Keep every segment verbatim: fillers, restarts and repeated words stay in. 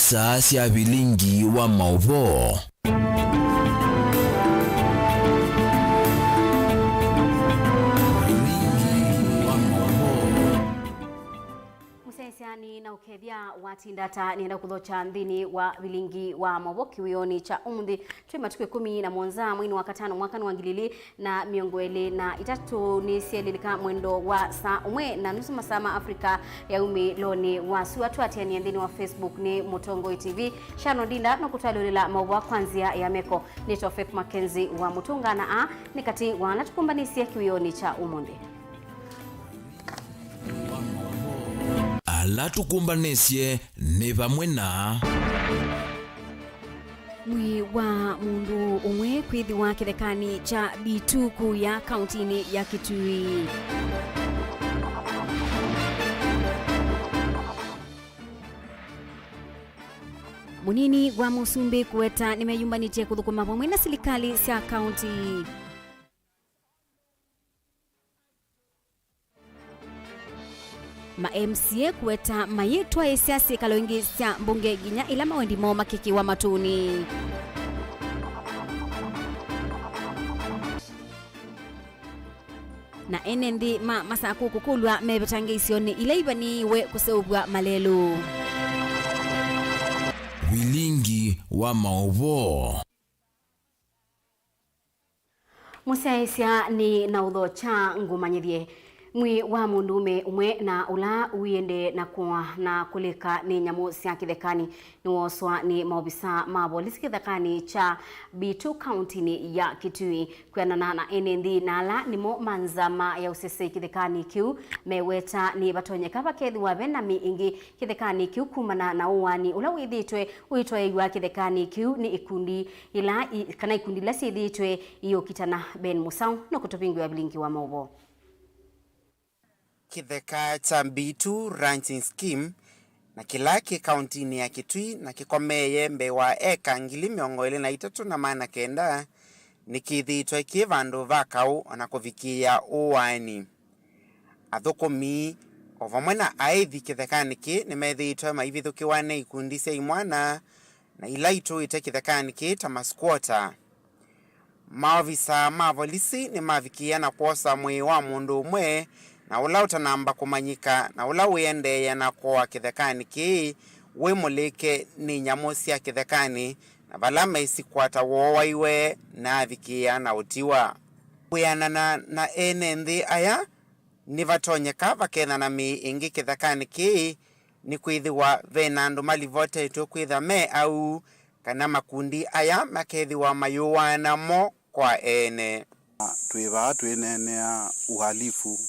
Star sya vilingi wa maũvoo. Vilingi wa maũvoo. Mũsyaĩĩsya nĩ na ũkethya watinda ata nĩenda kũthokya nthĩnĩ wa vilingi wa maũvoo kĩwĩonĩ kya ũmũnthĩ. Twĩ matukũ ĩkũmi na mũonza mweinĩ wa katano mwaka nĩ wa ngili ilĩ na mĩongo ĩlĩ na itatũ, nĩ syelĩlĩka mwendo wa saa ũmwe na nusu masaa ma Africa ya umĩlonĩ wa sua. Twatĩanĩe nthĩnĩ wa Facebook nĩ Mũtongoi T V. Shano Ndinda nũkũtwalũlĩla maũvoo kwa nzĩa ya meko. Nĩtwa Faith Mackenzie wa Mũtũnga na aa nĩ katĩ wa ala tũkũmbanĩsye kĩwĩonĩ kya ũmũnthĩ. Ala tũkũmbanĩsye nĩ vamwe na. Mwĩĩ wa mũndũ ũmwe kwĩthĩwa kĩthekanĩ kya Bitu Kuya, kauntinĩ ya Kitui. Mũnini wa mũsumbĩ kũweta nĩmeyũmbanĩtye kũthũkũma vamwe na silikalĩ sya kaunti. Ma M C A kũweta mayĩtwaĩsya syĩkalo ingĩ sya mbunge nginya ĩla mawendi moo makĩkĩwa matũnĩ. Na ene nthĩ ma Masakũ kũkũlw'a mevĩtange isionĩ ila ivanĩĩwe kũseũvw'a malelũ. Vilingi wa maũvoo. Mũsyaĩĩsya nĩ na ũthokya ngũmanyĩthye. Mwĩĩ wa mũndũũme ũmwe na ũla ũiendee na kũa na kũlĩka nĩ nyamũ sya kĩthekanĩ nĩwooswa nĩ maovisa ma volisi kĩthekanĩ kya Bitu kauntinĩ ya Kitui. Kwĩanana na ene nthĩ na ala nĩmo ma nzama ya ũsesei kĩthekanĩ kĩu, meweta nĩ vatonyeka vakethĩwa ve na mĩĩ ĩngĩ kĩthekanĩ kĩu kumana na ũaani ũla wĩthĩĩtwe ũitwaĩw'a kĩthekanĩ kĩu nĩ ikundi ila i-, kana ikundi ila syĩthĩĩtwe iũkitana. Ben Musau nũkũtũvingũĩa vilingi wa maũvoo. Kĩtheka kya Mbitu Ranching Scheme, na kĩla kĩ kauntinĩ ya Kitui na kĩkomeeye mbee wa eka ngili mĩongo ĩlĩ na itatũ na maana kenda, nĩkĩthĩĩtwe kĩ vandũ va kaũ o na kũvikĩĩa ũaani. Athũkũmi o vamwe na aĩthi kĩthekanĩ kĩĩ nĩmethĩĩtwe maivithũkĩwa nĩ ikundi sya imwana na ila itũĩte kĩthekanĩ kĩĩ ta masquatter. Maovisa ma volisi nĩmavikĩĩa na kwosa mwĩĩ wa mũndũ ũmwe na ũla ũtanamba kũmanyĩka na ũla wĩendeeye na kũa kĩthekanĩ kĩĩ wĩ mũlĩke nĩ nyamũ sya kĩthekanĩ, na vala mesikwata wooaiwe na avikĩĩa na ũtiwa. Kwĩanana na ene nthĩ aya, nĩvatonyeka vakethana mĩĩ ĩngĩ kĩthekanĩ kĩĩ, nĩkwĩthĩwa ve na andũ malivotetwe kwĩtha me au, kana makundi aya makethĩwa mayũaa namo kwa ene. Twĩ vaa twĩneenea uhalifu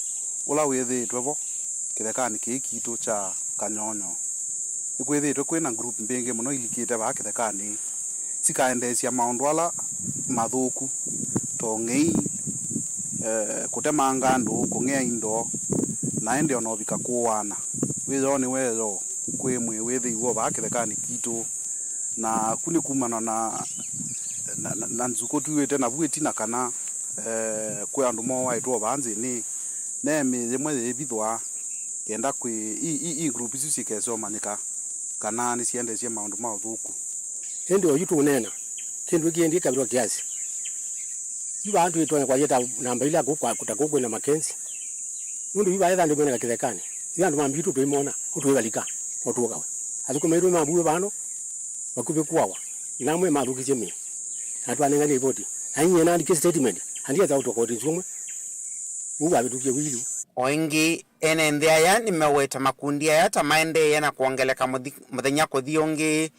ũla wĩthĩĩtwe vo kĩthekanĩ kĩĩ kitũ kya Kanyonyo. Nĩkwĩthĩĩtwe kwĩ na group mbingĩ mũno ilikĩte vaa kĩthekanĩ sikaendeesya maũndũ ala mathũku, ta ũng'ei, eh, kũtemanga andũ, kũng'ea indo, na ĩndĩ o na ũvika kũaana. Wĩoo nĩ wĩoo kwĩ mwĩĩ wĩthĩiwe vaa kĩthekanĩ kitũ, na ku nĩ kumana na, na, na, na nzukũ twĩw'ĩte navu ĩtina kana, eh, kwĩ andũ mooaĩtwe o vaa nzĩnĩ, ne mĩĩ yĩmwe yĩivithwa kenda kwĩ i, i, i group isu syĩkese ũmanyĩka kana nĩsiendeesye maũndũ ma ũthũku. Ĩndĩ oyu tũũneena, kĩndũ kĩĩ ndĩkavilwa kĩasi. Yu vaa twĩtonya kwayĩta namba ila kũu kwa kũta kũu kwĩna Makenzi. Nũndũ yu vaetha andũ meneka kĩthekanĩ. Yu andũ ma Mbitu tũimona, ũtũĩvalika, no tũũkawe. Athũkũmi maitũ mavuiwe vano, vakuvĩ kũawa. Ĩla amwe mathũkisye mĩĩ. Na twanengane ivoti. Na inyie naandĩkie statement, andietha ũtwa koti nzumwe. Ũu wavĩtũkie wili. O ĩngĩ, ene nthĩ aya nĩmeweta makundi aya ta maendeeye na kwongeleka mũthi-, mũthenya kũthi ũngĩ.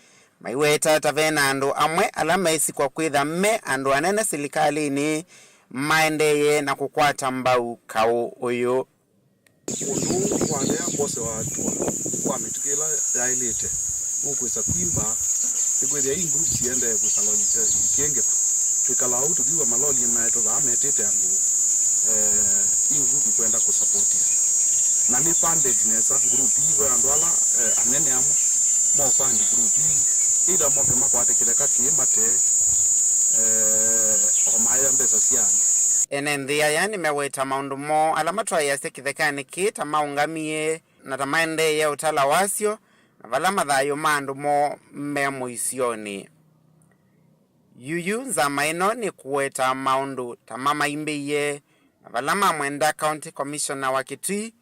Maiweta ta ve na andũ amwe ala mesikwa kwĩtha me andũ anene silikalĩnĩ maendeeye na kũkwata mbau kaũ ũyũ. Ũndũ ũũ walea kwosewa hatua kwa mĩtũkĩ ĩla yaĩlĩte, ũkwĩsa kwimba, nĩkwĩthĩa i group siendee kwĩkala ikĩngĩva. Twĩkalaa ũu tũkiw'a maloli maetũ vaa metĩte andũ, eh, i group ikwenda kũsapotia. Na nĩ funded nesa group ii ve andũ ala, eh, anene amwe mo fund group ii, either moke makwate kĩtheka kĩĩ mate, eh, o maea mbesa sya andũ. Ene nthĩ aya nĩmeweta maũndũ moo ala matwaĩasya kĩthekanĩ kĩĩ ta maũngamie na ta maendeeye ũtala wasyo, na vala mathayũ ma andũ moo me mũisyonĩ. Yuyu nzama ĩno nĩkũweta maũndũ ta mamaimbĩie na vala mamwenda County Commissioner wa Kitui,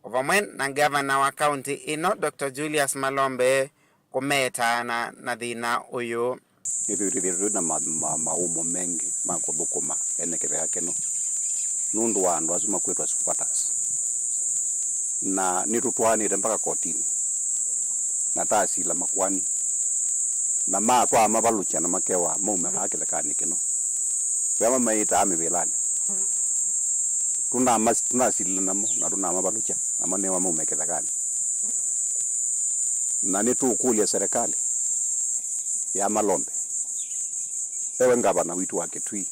o vamwe na ngavana wa kaunti ĩno, Doctor Julius Malombe, kũmetaana na thĩna ũyũ. Nĩtwĩthĩĩtwe twĩ na ma, ma, maũmo mengĩ ma kũthũkũma ene kĩtheka kĩno nũndũ wa andũ asu makwĩtwa squatters, na nĩtũtwaanĩte mpaka kotinĩ na tasila makoani, na matwaa mavalũkya na makewa maume vaa kĩthekanĩ kĩno. Vea mamaĩtaa mĩvĩlanĩ. Tũnama-, tũnasilile namo na tũnamavalũkya, namo nĩwa maume kĩthekanĩ. Na nĩtũkũlya serikali ya Malombe, ewe ngavana witũ wa Kitui,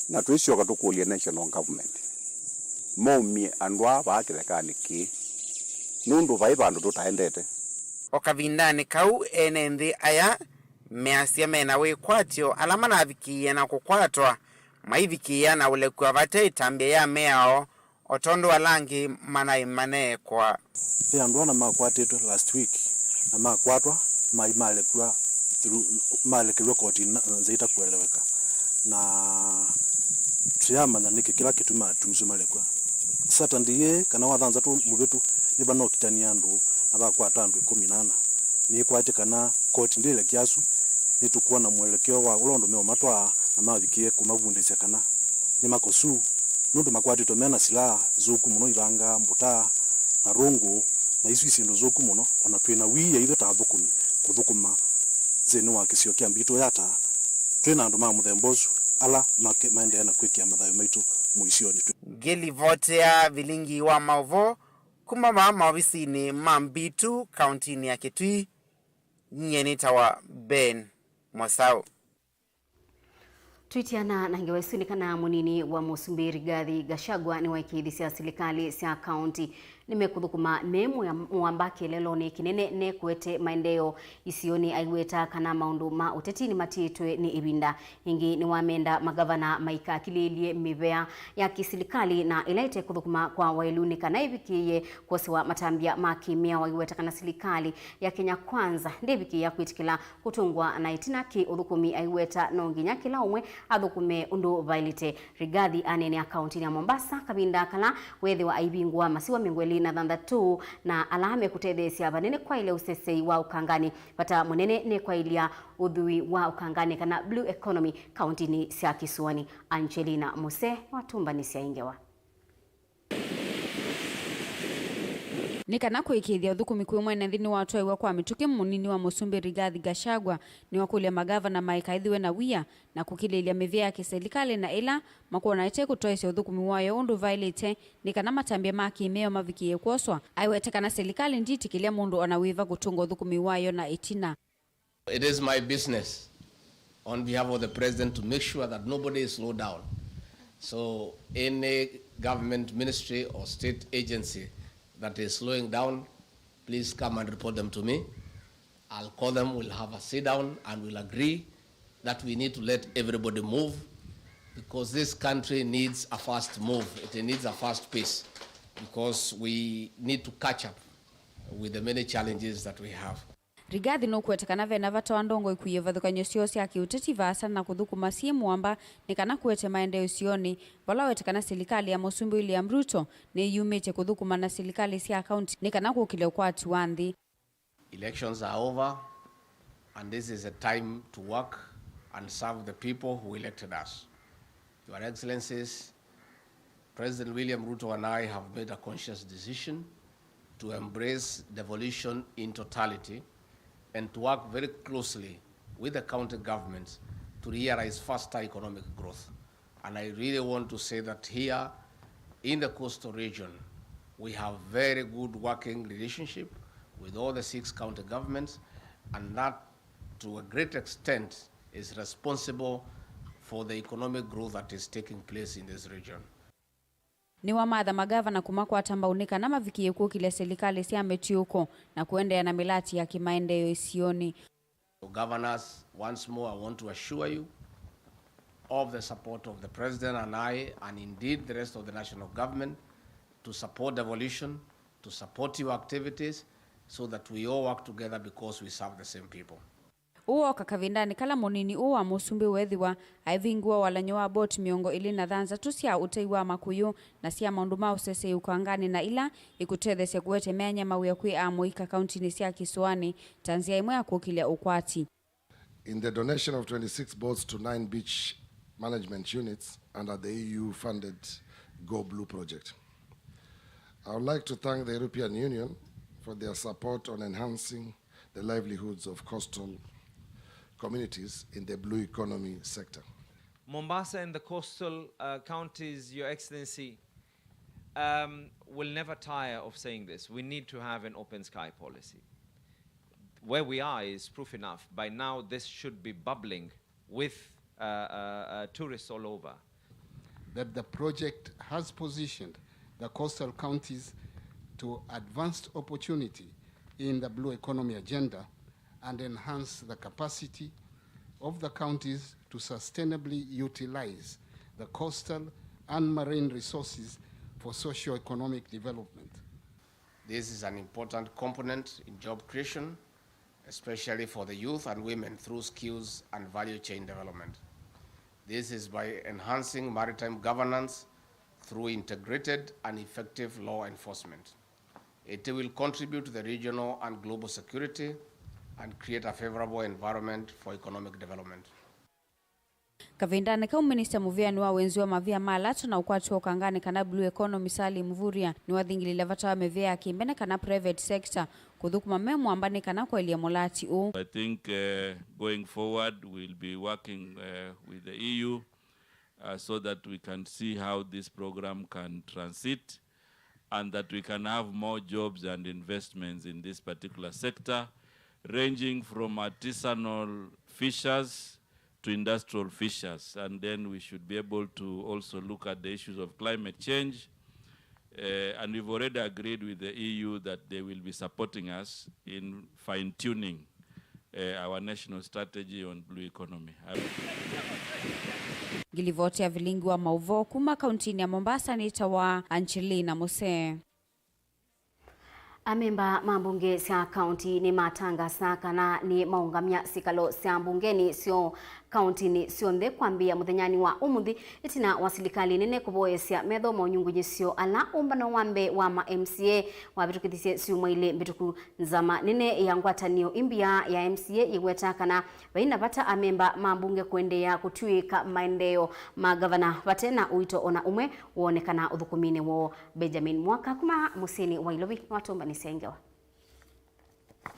na twĩsyoka tũkũlye national government maumye andũ aa vaa kĩthekanĩ kĩĩ, nũndũ vai vandũ tũtaendete. O kavindanĩ kau, ene nthĩ aya measya mena wĩkwatyo ala manavikĩĩa na kũkwatwa maivikĩĩa na ũlekw'a vate ĩtambya ya mĩao, o tondũ ala angĩ manaĩ maneekwa. Ve andũ ana makwatĩtwe last week na makwatwa, maĩ malekw'a through, malekelw'a koti na nzĩa itakueleweka, na tũyamanya nĩkĩ kĩla kĩtumi matumiswe malekw'a. Saturday yĩĩ kana wa thanthatũ mũvĩtu nĩvanokitanie andũ na vakwata andũ ĩkũmi na ana. Nĩkwatĩ kana koti ndĩlekia asu, nĩtũkwona mwelekeo wa ũla ũndũ meũmatwaa na mavikĩe kũmavundĩsya kana nĩ makosu, nũndũ makwatĩtwe mena silaa nzũku mũno, ivangaa, mbũtaa, na rũngũ, na isu i syĩndũ nzũku mũno. O na twĩ na wia ithyĩ ta athũkũmi kũthũkũma nthĩnĩ wa kĩsio kya Mbitũ Yatta, twĩ na andũ ma mũthemba ũsu ala make-, maendeea na kwĩkĩa mathayũ maitũ mũisyonĩ. Ngĩlivotea vilingi wa maũvoo kuma vaa maovisinĩ ma Mbitũ, kauntinĩ ya Kitui, nyie nĩtawa Ben Mosau. Twĩtiana na ngewa isu nĩ kana mũnini wa mũsumbĩ Rigathi Gachagua nĩwaĩkĩĩthisya silikalĩ sya kaunti nĩmekũthũkũma me mũya-, mũamba kĩeleelonĩ kĩnene nĩkwete maendeeo isionĩ, aiweta kana maũndũ ma ũteti nĩmatiĩtwe nĩ ĩvinda. Ĩngĩ nĩwamenda magavana maikakilĩĩlye mĩvea ya kĩsilikalĩ na ĩla ĩtekũthũkũma kwa waĩlu nĩ kana ĩvikĩĩe kwosewa matambya ma kĩmĩao, aiweta kana silikalĩ ya Kenya Kwanza ndĩvikĩĩa kwĩtĩkĩla kũtũngwa na ĩtina kĩ ũthũkũmi, aiweta no nginya kĩla ũmwe athũkũme ũndũ vaĩlĩte. Rigathi aneenea kauntinĩ ya Mombasa kavinda kala weethĩwa aivingũa masiwa mĩongo ĩlĩ na thanthatũ na ala mekũtetheesya vanene kwaĩlya ũsesei wa ũkanganĩ. Vata mũnene nĩ kwaĩlya ũthwii wa ũkanganĩ kana blue economy kauntinĩ sya kĩsũanĩ. Angelina Muse nĩwatũmbanĩsya ĩ ngewa. Nĩ kana kũĩkĩĩthya ũthũkũmi kwĩ mwene nthĩ nĩwatwaĩwa kwa mĩtũkĩ, mũnini wa mũsumbĩ Rigathi Gachagua nĩwakũlya magavana maikaĩthĩwe na wia na kũkilĩĩlya mĩvĩa ya kĩsilikalĩ na ĩla makwona ĩtekũtoesya ũthũkũmi wayo ũndũ vaĩlĩte nĩ kana matambya ma kĩmĩao mavikĩĩe kwoswa. Aiweta kana silikalĩ ndĩtĩkĩlya mũndũ o na wĩva kũtũnga ũthũkũmi wayo na ĩtina. It is my business on behalf of the president to make sure that nobody is slowed down. So any government ministry or state agency that is slowing down, please come and report them to me. I'll call them, we'll have a sit down and we'll agree that we need to let everybody move because this country needs a fast move. It needs a fast pace because we need to catch up with the many challenges that we have. Rigathi nũkũweta kana vena vata wa ndongoi kũia ivathũkany'o syoo sya kĩũteti vaasa na kũthũkũma syĩ mũamba nĩ kana kũete maendeeo isionĩ, vala weta kana silikalĩ ya Mũsumbĩ William Ruto nĩyumĩtye kũthũkũma na silikalĩ sya kaunti nĩ kana kũkĩlya ũkwati wa nthĩ. Elections are over and this is a time to work and serve the people who elected us. Your Excellencies, President William Ruto and I have made a conscious decision to embrace devolution in totality and to work very closely with the county governments to realize faster economic growth. And I really want to say that here in the coastal region, we have very good working relationship with all the six county governments, and that to a great extent is responsible for the economic growth that is taking place in this region. Nĩwamatha magavana kũmakwata mbau nĩ kana mavikĩĩe kũkĩlya silikalĩ sya mĩtiũko na kũendeea na mĩlati ya kĩmaendeeo isionĩ. So governors, once more I want to assure you of the support of the President and I, and indeed the rest of the national government, to support devolution, to support your activities, so that we all work together because we serve the same people. Ũũ woka kavindanĩ kala mũnini ũũ wa mũsumbĩ weethĩwa aivingũa walany'o wa boti mĩongo ĩlĩ na thanthatũ sya ũtei wa makũyũ na sya maũndũ ma ũsesei ũkanganĩ na ila ikũtetheesya kũete myanya mawĩa kwĩ amũika kauntinĩ sya kĩsũanĩ ta nzĩa ĩmwe ya kũkĩlya ũkwati. In the donation of twenty-six boats to nine beach management units under the E U-funded Go Blue project, I would like to thank the European Union for their support on enhancing the livelihoods of coastal communities in the blue economy sector. Mombasa and the coastal uh, counties, Your Excellency, um, will never tire of saying this. We need to have an open sky policy. Where we are is proof enough. By now, this should be bubbling with uh, uh, uh, tourists all over. That the project has positioned the coastal counties to advanced opportunity in the blue economy agenda and enhance the capacity of the counties to sustainably utilize the coastal and marine resources for socio-economic development. This is an important component in job creation, especially for the youth and women through skills and value chain development. This is by enhancing maritime governance through integrated and effective law enforcement. It will contribute to the regional and global security and create a favorable environment for economic development. Kavindanĩ kau, Minista mũvĩanĩ wa wenzĩ wa mavia ma lato na ũkwati wa ũkanganĩ kana blue economy, Salim Mvurya, nĩwathingĩlĩle vata wa mĩvĩa ya kĩmbene kana private sector kũthũkũma me mwamba nĩ kana kwaĩlya mũlati ũũ. I think uh, going forward we'll be working uh, with the E U uh, so that we can see how this program can transit and that we can have more jobs and investments in this particular sector, ranging from artisanal fishers to industrial fishers. And then we should be able to also look at the issues of climate change. Uh, and we've already agreed with the E U that they will be supporting us in fine-tuning uh, our national strategy on blue economy. Ngilivoti ya vilingi wa maũvoo kuma kauntinĩ ya Mombasa nĩtawa Angelina Musee. Amemba ma mbunge sya kaunti nĩmatangasa kana nĩmaũngamya sikalo sya mbungeni syoo kauntinĩ syonthe kwambĩĩa mũthenyanĩ wa ũmũnthĩ, ĩtina wa silikalĩ nene kũvoyesya metho monyungunyĩsyo ala ũmbano wa mbee wa ma M C A wavĩtũkĩthisye syumwa ilĩ mbĩtũku. Nzama nene ya ngwatanĩo ĩmbĩa ya M C A yĩweta kana vai na vata amemba ma mbunge kũendeea kũtw'ĩĩka maendeeo ma ngavana vate na ũito o na ũmwe woonekana ũthũkũminĩ woo. Benjamin Mwaka kuma mũsyĩnĩ wa Ilovi nĩwatũmbanĩsya ĩ ngewa.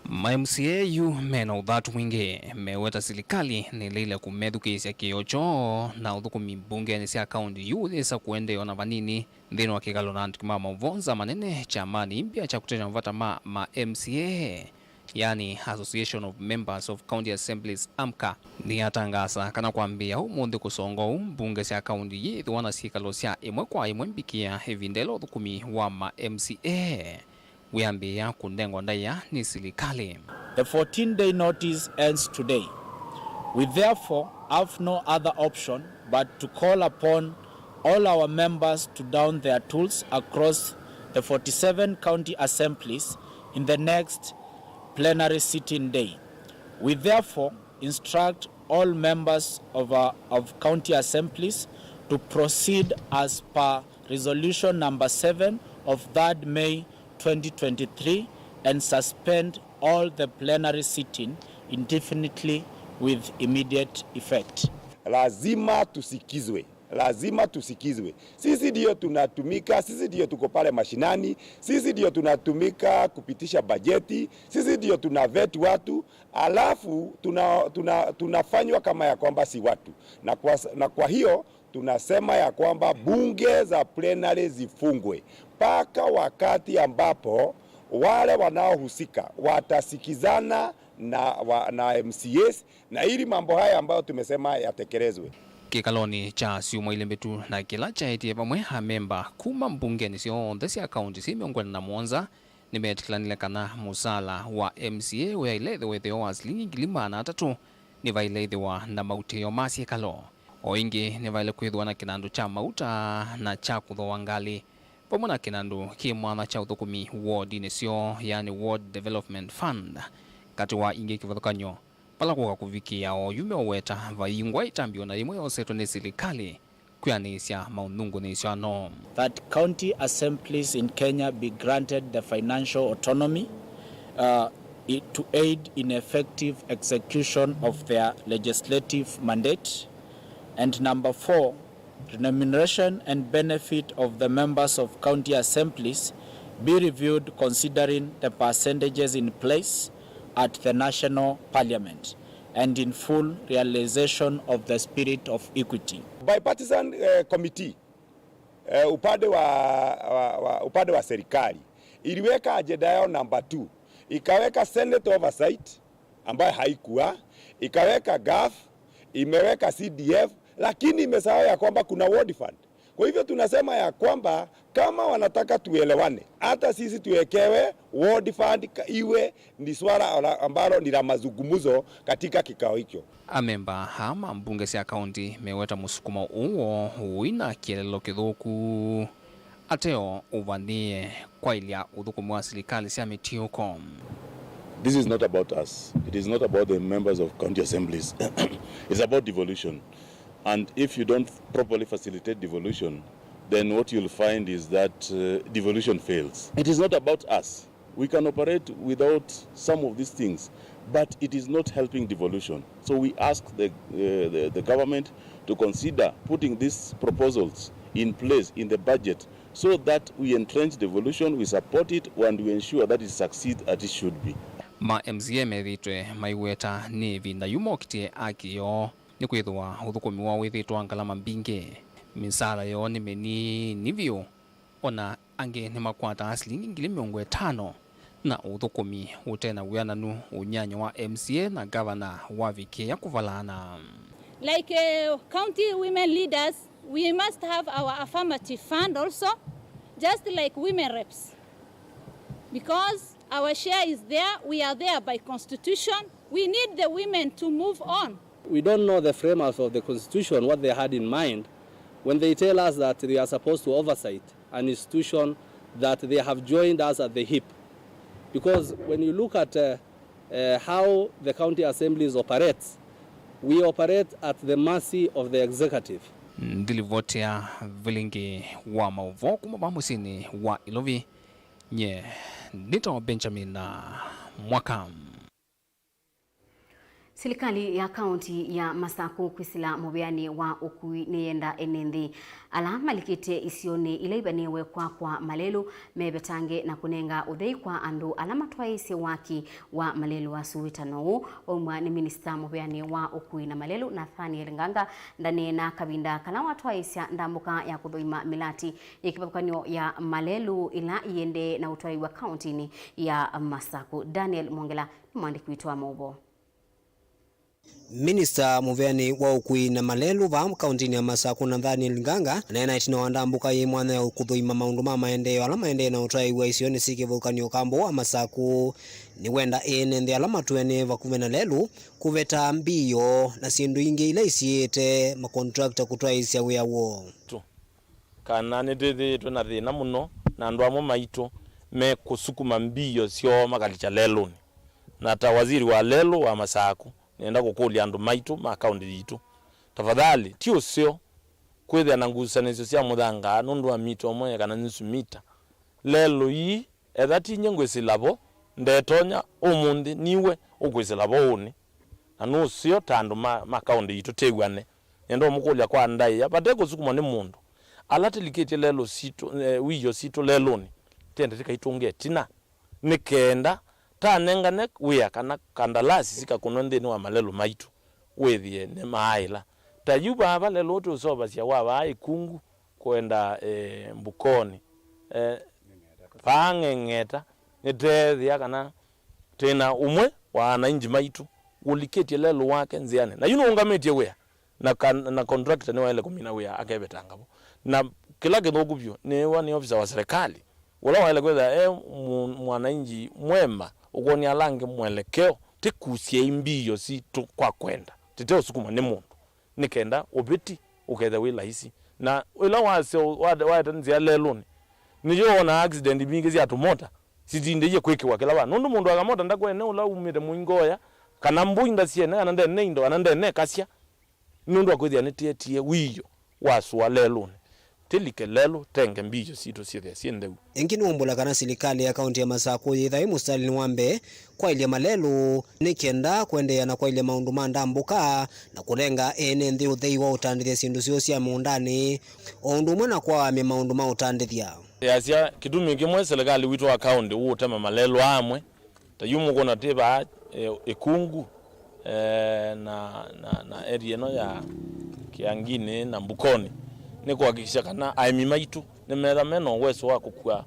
Ma M C A yu mena ũthatu mwingĩ meweta silikalĩ nĩleile kũmethukĩĩsya kĩĩo kyoo na ũthũkũmi mbungenĩ sya kaunti yu yĩsa kũendeea o na vanini. Nthĩnĩ wa kĩkalo na andĩki ma maũvoo, nzama nene kyamanĩ ĩmbĩa kya kũtetea mavata ma ma M C A, yani Association of Members of County Assemblies, amca, nĩyatangaasa kana kwambĩĩa ũmũnthĩ kũsonga ũu mbunge sya kaunti yĩĩthĩwa na syĩkalo sya ĩmwe kwa ĩmwe mbikĩa ĩvinda ĩla ũthũkũmi wa ma M C A wĩambĩĩa kũnengwa ndaĩa nĩ silikalĩ. The fourteen-day notice ends today. We therefore have no other option but to call upon all our members to don their tools across the forty-seven county assemblies in the next plenary sitting day. We therefore instruct all members of, our, of county assemblies to proceed as per resolution number seven of third May twenty twenty-three and suspend all the plenary sitting indefinitely with immediate effect. Lazima tusikizwe. Lazima tusikizwe. Sisi ndio tunatumika, sisi ndio tuko pale mashinani, sisi ndio tunatumika kupitisha bajeti, sisi ndio tuna vet watu, alafu tuna, tuna, tunafanywa kama ya kwamba si watu. Na kwa, na kwa hiyo tunasema ya kwamba bunge za plenary zifungwe mpaka wakati ambapo wale wanaohusika watasikizana na, wa, na M C As na ili mambo haya ambayo tumesema yatekelezwe. Kĩkalonĩ kya syumwa ilĩ mbĩtu na kĩla kyaetie vamwe amemba kuma mbungenĩ syonthe sya kaunti syĩ mĩongo ĩna na mũonza nĩmeetĩkĩlanile kana mũsaala wa M C A ũyaĩle ĩthĩwa ĩtheo wa silingi ngili maana atatũ nĩvaĩle ĩthĩwa na mautĩĩo ma syĩkalo. O ĩngĩ nĩvaĩle kwĩthĩwa na kĩnandũ kya mauta na kya kũthooa ngalĩ. vamwe na kĩnandũ kĩ mwanya kya ũthũkũmi wodinĩ syoo, yani Ward Development Fund, katĩ wa ingĩ kĩvathũkany'o, vala kũka kũvikĩĩa oyu meũweta vayingwa ĩtambya o na yĩmwe yosetwe nĩ silikalĩ kwĩanĩsya maũnungunĩsyo ano. That county assemblies in Kenya be granted the financial autonomy, uh, i-, to aid in effective execution of their legislative mandate. And number four, remuneration and benefit of the members of county assemblies be reviewed considering the percentages in place at the national parliament and in full realization of the spirit of equity. Bipartisan, eh, committee, eh, upande wa, wa, wa, upande wa serikali iliweka ajenda yao namba two, ikaweka Senate oversight ambayo haikuwa, ikaweka gov, imeweka C D F, lakini imesahau ya kwamba kuna ward fund. Kwa hivyo tunasema ya kwamba kama wanataka tuelewane, hata sisi tuwekewe ward fund ka-, iwe ni swala ola-, ambalo ni la mazungumzo katika kikao hicho. Amemba aa ma mbunge sya kaunti meweta mũsukumo ũũ ũina kĩelelo kĩthũku ateo ũvanĩe kwaĩlya ũthũkũmi wa silikalĩ sya mĩtiũko. This is not about us. It is not about the members of county assemblies. It's about devolution. And if you don't properly facilitate devolution, then what you'll find is that, uh, devolution fails. It is not about us. We can operate without some of these things, but it is not helping devolution. So we ask the, uh, the, the government to consider putting these proposals in place in the budget so that we entrench devolution, we support it, and we ensure that it succeeds as it should be. Ma M C A methĩĩtwe maiweta nĩ ĩvinda yu mokitye aki yoo, nĩkwĩthĩwa ũthũkũmi woo wĩthĩĩtwe wa ngalama mbingĩ, misaala yoo nĩ mĩnini vyũ, o na angĩ nĩmakwataa silingi ngili mĩongo ĩtano, na ũthũkũmi ũte na wĩananu, ũnyanya wa M C A na ngavana wavikĩĩa kũvalaana. Like, uh, county women leaders, we must have our affirmative fund also, just like women reps, because our share is there, we are there by constitution. We need the women to move on. We don't know the framers of the constitution, what they had in mind when they tell us that they are supposed to oversight an institution that they have joined us at the hip. Because when you look at, uh, uh, how the county assemblies operates, we operate at the mercy of the executive. Ndilivotea vilingi wa maũvoo kuma vaa mũsyĩnĩ wa Ilovi, nye nĩtawa Benjamin Mwaka. Silikalĩ ya kaunti ya Masaku kwĩsĩla mũvĩanĩ wa ũkui nĩyenda ene nthĩ ala malikĩte isionĩ ila ivanĩĩwe kwakwa malelũ mevetange na kũnenga ũthei kwa andũ ala matwaĩĩsye waki wa malelũ asu. Wĩtano ũũ waumw'a nĩ minista mũvĩanĩ wa ũkui na malelũ, Nathaniel Nganga, ndaneena kavinda kala watwaĩĩsya ndambũka ya kũthũima mĩlatĩ ya kĩvathũkany'o ya malelũ ĩla iendee na ũtwaĩw'a kauntinĩ ya Masaku. Daniel Mwongela nĩ mwandĩki witũ wa maũvoo. Minista mũvĩanĩ wa ũkui na malelũ vaa kauntinĩ ya Masaku, Nathaniel Nganga, aneena ĩtina wa ndambũka yĩ mwanya ya kũthũima maũndũ ma maendeeo ala maendee na ũtwaĩw'a isionĩ syĩ kĩvathũkany'o kambũ wa Masaku. Nĩwenda ene nthĩ ala matwene vakuvĩ na lelũ kũveta mbio na syĩndũ ingĩ ila isiĩĩte makontrakta kũtwaĩĩsya wĩa woo. Kana nĩtwĩthĩĩtwe na thĩna mũno, na andũ amwe maitũ mekũsukuma mbio syoo makalikya lelũnĩ. Na ta waziri wa lelũ wa Masaku, nĩenda kũkũlya andũ maitũ ma kaũntĩ yitũ, tafadhali, ti ũseo kwĩthĩa na ngusanĩsyo sya mũthanga nũndũ wa mita ũmwe kana nusu mita. Lelũ ii, etha ti nyie ngwĩsĩla vo, ndetonya ũmũnthĩ, niwe ũkwĩsĩla vo ũnĩ. Na nũseo ta andũ ma, ma kaũntĩ yitũ tĩw'ane. Nĩenda ũmũkũlya kwa ndaĩa, vate kũsukumwa nĩ mũndũ. Ala tĩlikĩtye lelũ sitũ, eh, wĩoo sitũ lelũnĩ, tĩende tĩkaitũnge ĩtina, nĩ kenda tanengane wĩa kana kandalasi sikakũnwe nthĩnĩ wa malelũ maitũ, wĩthĩe nĩmaaĩla. Ta yu vava lelũ ũtũseũvasya wa vaa Ĩkungu kwenda, eh, Mbukoni, eh, vaa Ng'eng'eta, nĩteethĩa kana twĩna ũmwe wa anainji maitũ ũlikĩtye lelũ wake nzĩanĩ. Na yu nũũngamĩtye wĩa na, kan-, na contractor nĩwaĩle kũmina wĩa akevetanga vo. Na kĩla kĩthũku vyũ, nĩwa nĩ ofisa wa serikali ũla waĩle kwĩthĩa e mu-, mwanainji mwema ũkwony'a ala angĩ mwelekeo, ti kusyai mbio sitũ kwa kwenda, tĩteũsukumwa nĩ mũndũ, nĩ kenda ũvĩti ũkethĩa wĩ laisi. Na ĩla wasya ũ-, wa-, waete nzĩa lelũnĩ, Nĩyo wonaa accident mbingĩ sya tũmota sitindĩie kwĩkĩwa kĩla vandũ. Nũndũ mũndũ wa kamota ndakwene ũla umĩte mũingoya, kana mbũi ndasyene, kana ndene indo, kana ndene kasya. Nũndũ wa kwĩthĩa nĩtĩetie wiio wa sũa lelũnĩ. Tĩlike lelũ, tenge mbio sitũ syĩthĩa syĩ ntheu. Ĩngĩ nĩwaumbũla kana silikalĩ ya kaũntĩ ya Masakũ yĩthae mũsitalĩnĩ wa mbee kwaĩlya malelũ nĩ kenda kũendeea na kwaĩlya maũndũ ma ndambũka na kũnenga ene nthĩ ũthei wa ũtandĩthya syĩndũ syoo sya mũũndanĩ, o ũndũ ũmwe na kwaamya maũndũ ma ũtandĩthya. Yasya kĩtumi kĩmwe silikalĩ witũ wa kaũntĩ ũũtema malelũ amwe, ta yu mũkũna twĩ vaa, e, Ĩkungu, e, na, na, na area ĩno ya Kĩanginĩ na Mbukoni, nĩ kũhakikisha kana aĩmi maitũ nĩmetha mena ũweso wa kũkua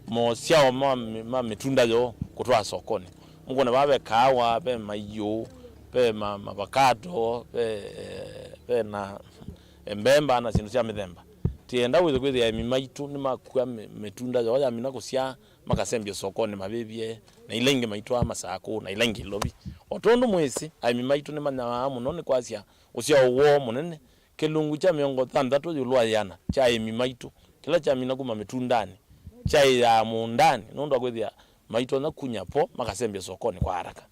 mosyao ma, ma mĩtunda yoo kũtwaa sokonĩ. Mũkũna vaa ve kaawa, ve maiũ, ve ma, mavakato, ve, e, ve na mbemba na syĩndũ sya mĩthemba. Tienda wĩthwe kwĩthĩa aĩmi maitũ nĩmakua mĩ, mĩtunda yoo yamina kũsyaa, makasembya sokonĩ mavĩvye, na ila ingĩ maitwaa Masakũ, na ila ingĩ Ilovi. O tondũ mwĩsĩ, aĩmi maitũ nĩmanyawaa mũno nĩ kwasya ũsyao woo mũnene, kĩlungu kya mĩongo thanthatũ ĩũlũ wa ĩana kya aĩmi maitũ, kĩla kyamina kuma mĩtundanĩ, kyaĩaa mũũndanĩ, nũndũ wa kwĩthĩa maitonya kunya vo makasembya sokonĩ kwa haraka.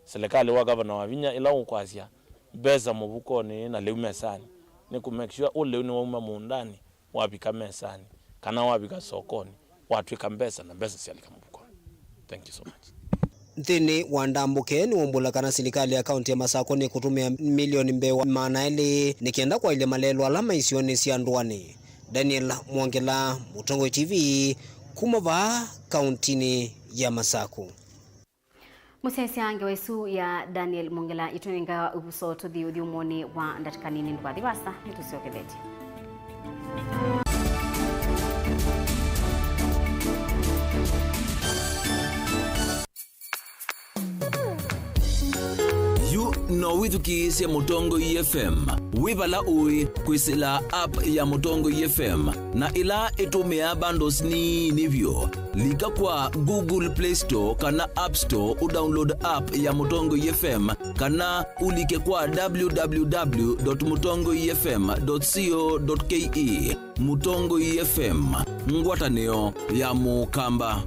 Silikalĩ wa Gavana Wavinya ĩla ũkwasya mbesa mũvukonĩ na lĩu mesanĩ, nĩ kũ make sure ũ lĩu nĩwauma mũũndanĩ wavika mesanĩ, kana wavika sokonĩ, watw'ĩka mbesa na mbesa syalika mũvukonĩ. Thank you so much. Nthĩnĩ wa ndambũke nĩwaumbũla kana silikalĩ ya kaũntĩ ya Masakũ nĩkũtũmĩa milioni mbee wa maana elĩ nĩ kenda kwaĩlya malelũ ala me isionĩ sya ndũanĩ. Daniel Mwongela, Mũtongoi T V, kuma vaa kaũntĩnĩ ya Masakũ. Mũsyaĩĩsya ngewa ĩsu ya Daniel Mwongela ĩtũnenga ũvuso tũthi ũthyũmũonĩ wa ndatĩka nini. Ndũkathi vasa, nĩtũsyokethetye. Yu no wĩthukĩĩsye Mũtongoi F M wĩ vala ũĩ kwĩsĩla app ya Mũtongoi F M na ĩla ĩtũmĩaa bundles nini vyũ. Lika kwa Google Play Store kana App Store ũdownload app ya Mũtongoi F M kana ũlike kwa w w w dot mũtongoi f m dot co dot k e. Mũtongoi F M, ngwatanĩo ya Mũkamba.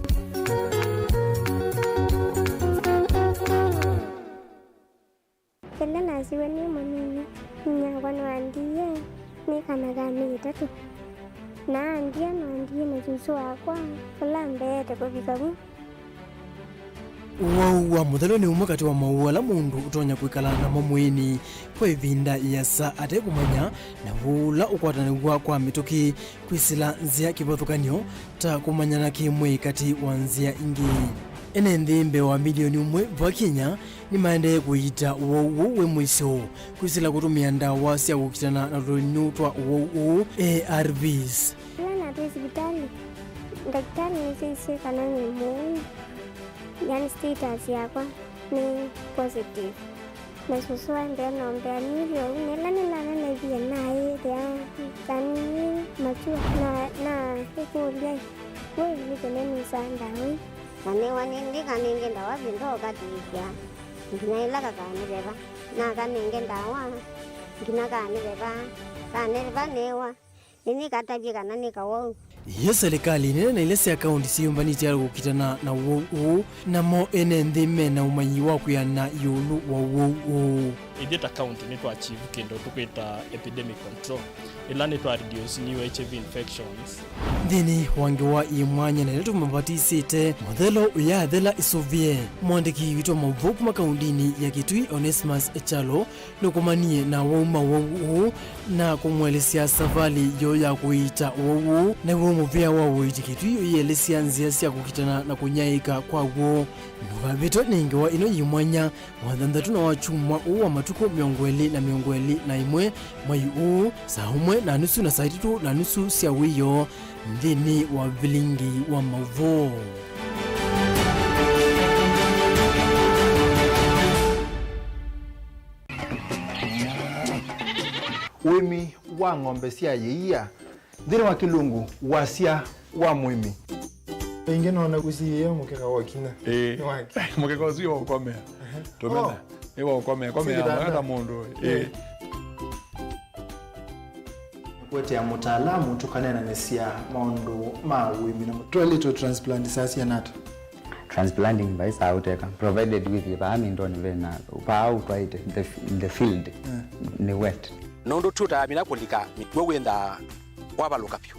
Ĩla nasiwe nĩ mũnini, inyia wakwa nĩwandiie nĩ kana ka mĩĩ ĩtatũ, na andia nĩwandiie na susũ wakwa ũla mbeete kũvika vu. Ũwau wa mũthelu nĩ ũmwe katĩ wa mawau ala mũndũ ũtonya kwĩkala namo mwĩĩnĩ kwa ĩvinda ĩasa ate kũmanya, na ũla ũkwatanaw'a kwa mĩtũkĩ kwĩsĩla nzĩa kĩvathũkany'o ta kũmanyana kĩ-mwĩĩ katĩ wa nzĩa ingĩ. Ene nthĩ mbee wa milioni ũmwe va Kenya nĩmaendee kũiita ũwau ũũ wĩ mũisyo kwĩsĩla kũtũmĩa ndawa sya kũkitana na tũlũnyũ twa ũwau ũũ, A R Vs. Ĩla natwĩ sivitalĩ, ndakĩtalĩ nĩsyaisye kana nĩ mũu, yani status yakwa nĩ positive. Na susũ aendee na ũmbea nĩ ũu, na ĩla nĩnanenevie naĩthĩa yani nĩ matua, na, na ĩkũlya, "We nĩkĩ nĩnĩsaa ndawa ii?" Na newa nĩndĩkanenge ndawa vyũ ndookathĩĩsya nginya ĩla kakanĩveva. Nakanenge ndawa nginya kanĩveva, kanĩveva newa. Nĩnĩkatavye kana nĩ kawau. Yo silikalĩ nene na ila sya kaũntĩ syĩyũmbanĩtye harĩ kũkitana na ũwau ũũ, namo ene nthĩ me na ũmanyi wa kwĩana ĩũlũ wa ũwau ũũ. Ithyĩ ta kaũntĩ nĩtwa achieve kĩndũ tũkwĩta epidemic control, ĩla nĩtwa reduce new H I V infections. Nthĩnĩ wa ngewa yĩ mwanya na ĩla tũmavatĩsĩte mũthelo ũyathela ĩsũvĩe, mũandĩki witũ wa maũvoo kuma kaũntĩnĩ ya Kitui, Onesmus Kyalo, nũkomanie na wauma wau ũũ na kũmũelesya savalĩ yoo ya kũiita wau ũũ, naw'o mũvĩa wa ũiiti Kitui ũielesya nzĩa sya kũkitana na kũnyaĩĩka kwaw'o. Ndũkavĩtwe nĩ ngewa ĩno yĩ mwanya, wathanthatũ na wa kyumwa ũũ wa matukũ mĩongo ĩlĩ na mĩongo ĩlĩ na ĩmwe, mwai ũũ, saa ũmwe na nusu na saa itatũ na nusu sya wĩoo, nthĩnĩ wa vilingi wa maũvoo. Ũĩmi wa ng'ombe sya yĩia nthĩnĩ wa kĩlungu, wasya wa mũĩmi. Ĩngĩ nona kũsiĩĩa mũkeka wa kinya. Ĩĩ. Nĩ wake. Mũkeka ũsu wa ũkomea. Ehe. Tũmena. Oh. Nĩ wa ũkomea. Komea. Sikitanda. Mwana ta mũndũ. Ĩĩ. Ĩĩ. Kũetea mũtaalamu tũkaneenanĩsya maũndũ ma ũĩmi na. Toilet transplant saa siana ata? Transplanting vai saa ũteka, provided with vaa mindoni vena, vaa ũtwaĩte, the, the field, eh, nĩ wet. Nũndũ tũtaamina kũlika mĩkw'ũ wĩnthaa wavalũka vyũ.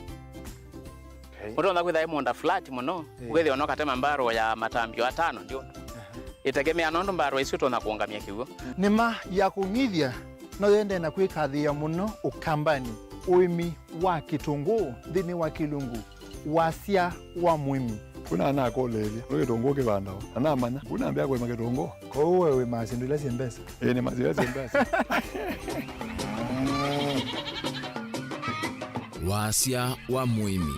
Okay. Ũtonya kwĩtha ĩ mũũnda flat mũno, eh, ũkethĩa no katema mbarũ ya matambio atano ndio. Aha. Ĩtegemea nũndũ mbarũ isu ũtonya kũũngamya kĩw'ũ. Nĩma ya kũng'ithya no yendee na kwĩkathĩĩa mũno Ũkambanĩ, ũĩmi wa kĩtũngũũ nthĩnĩ wa kĩlungu wasya wa mũĩmi. Kuna anakũlĩĩlya, nĩ kĩtũngũũ kĩvandawa? Na namanya, kuna ambĩa kũĩma kĩtũngũũ. Kwoou we wĩmaa syĩndũ ila syĩ mbesa? Ĩĩ, nĩmaa syĩndũ ila syĩ mbesa. Wasya wa mũĩmi.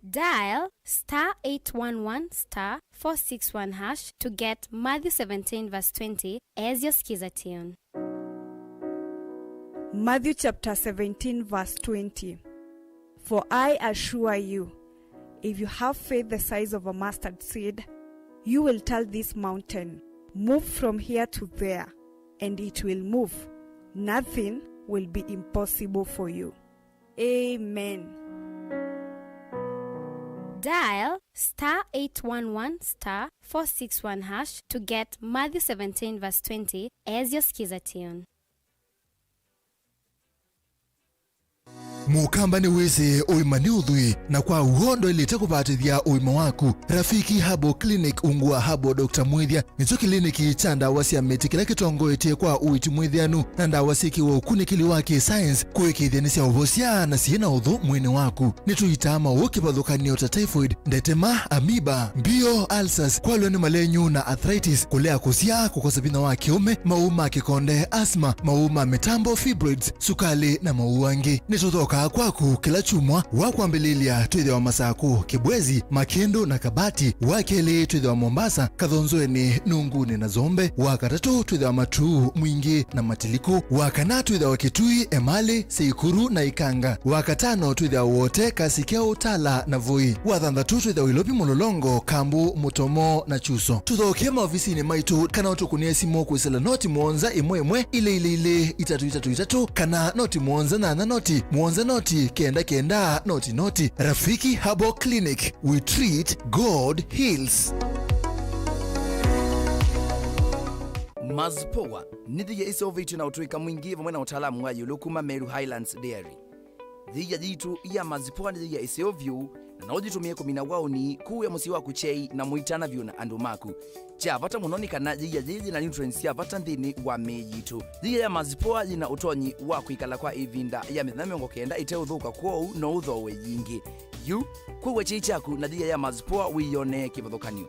Dial star eight one one star four six one hash to get Matthew seventeen verse twenty as your skiza tune. Matthew chapter seventeen verse twenty. For I assure you, if you have faith the size of a mustard seed, you will tell this mountain, 'Move from here to there,' and it will move. Nothing will be impossible for you. Amen. Dial star eight one one star four six one hash to get Matthew seventeen verse twenty as your skiza tune. Mũkamba nĩwĩsĩ ũima nĩ ũthwii, na kwa w'o ndwaĩlĩte kũvatĩthya ũima waku. Rafiki Herbal Clinic ungu wa Herbal Doctor Mwĩthya nĩkyo kĩliniki kya ndawa sya mĩtĩ kĩla kĩtongoetye kwa ũiiti mwĩthĩanu na ndawa syĩkĩwe ũkunĩkĩli wa kĩ-science kũĩkĩĩthya nĩsyaũvosya na syĩ na ũthũ mwĩĩnĩ waku. Nĩtũitaa maũũ kĩvathũkany'o ta typhoid, ndetema, amoeba, mbio, ulcers, kwalw'a nĩ malenyu na arthritis, kũlea kũsyaa, kũkosa vinya wa kĩũme, maũũ ma kĩkonde, asthma, maũũ ma mĩtambo, fibroids, sukalĩ, na maũũ angĩ. Nĩtũthokaa kwaku kĩla kyumwa wa kwambĩlĩlya. Twĩthĩawa Masakũ, Kĩbwezi, Makĩndũ, na Kabati. Wa kelĩ twĩthĩawa Mombasa, Kathonzweni, Nungunĩ, na Zombe. Wa katatũ twĩthĩawa Matuu, Mwingĩ, na Matiliku. Wa kana twĩthĩawa Kitui, Emali, Seikuru, na Ikanga. Wa katano twĩthĩawa Wote, Kasikeu, Tala, na Voi. Wa thanthatũ twĩthĩawa Ilovi, Mulolongo, Kambu, Mutomo, na Chuso. Tũthokee maovisinĩ maitũ kana ũtũkũnĩe simũ kwĩsĩla noti mũonza ĩmwe ĩmwe ilĩ ilĩ ilĩ itatũ itatũ itatũ kana noti mũonza nyanya noti mũonza noti kenda kenda noti noti. Rafiki Herbal Clinic, we treat, God heals. Mazpoa nĩ thĩya ĩseũvĩtw'e na ũtũĩka mwingĩ vamwe na ũtaalamu wa ĩũlũ kuma Meru Highlands Dairy. Yĩia yitũ ya Mazpoa nĩ yĩia ĩseo vyũ, na no ũyĩtũmĩe kũmina waũni kũũ wĩa mũsyĩ waku kyei na mũitana vyũ na andũ maku. Kya vata mũno nĩ kana yĩia yĩĩ yĩ na nutrients sya vata nthĩnĩ wa mĩĩ yitũ. Yĩia ya Mazpoa yĩ na ũtonyi wa kwĩkala kwa ĩvinda ya mĩthenya mĩongo kenda ĩteũthũka, kwoou no ũthooe yingĩ. Yu, kwĩw'a kyei kyaku na yĩia ya Mazpoa wĩyonee kĩvathũkany'o.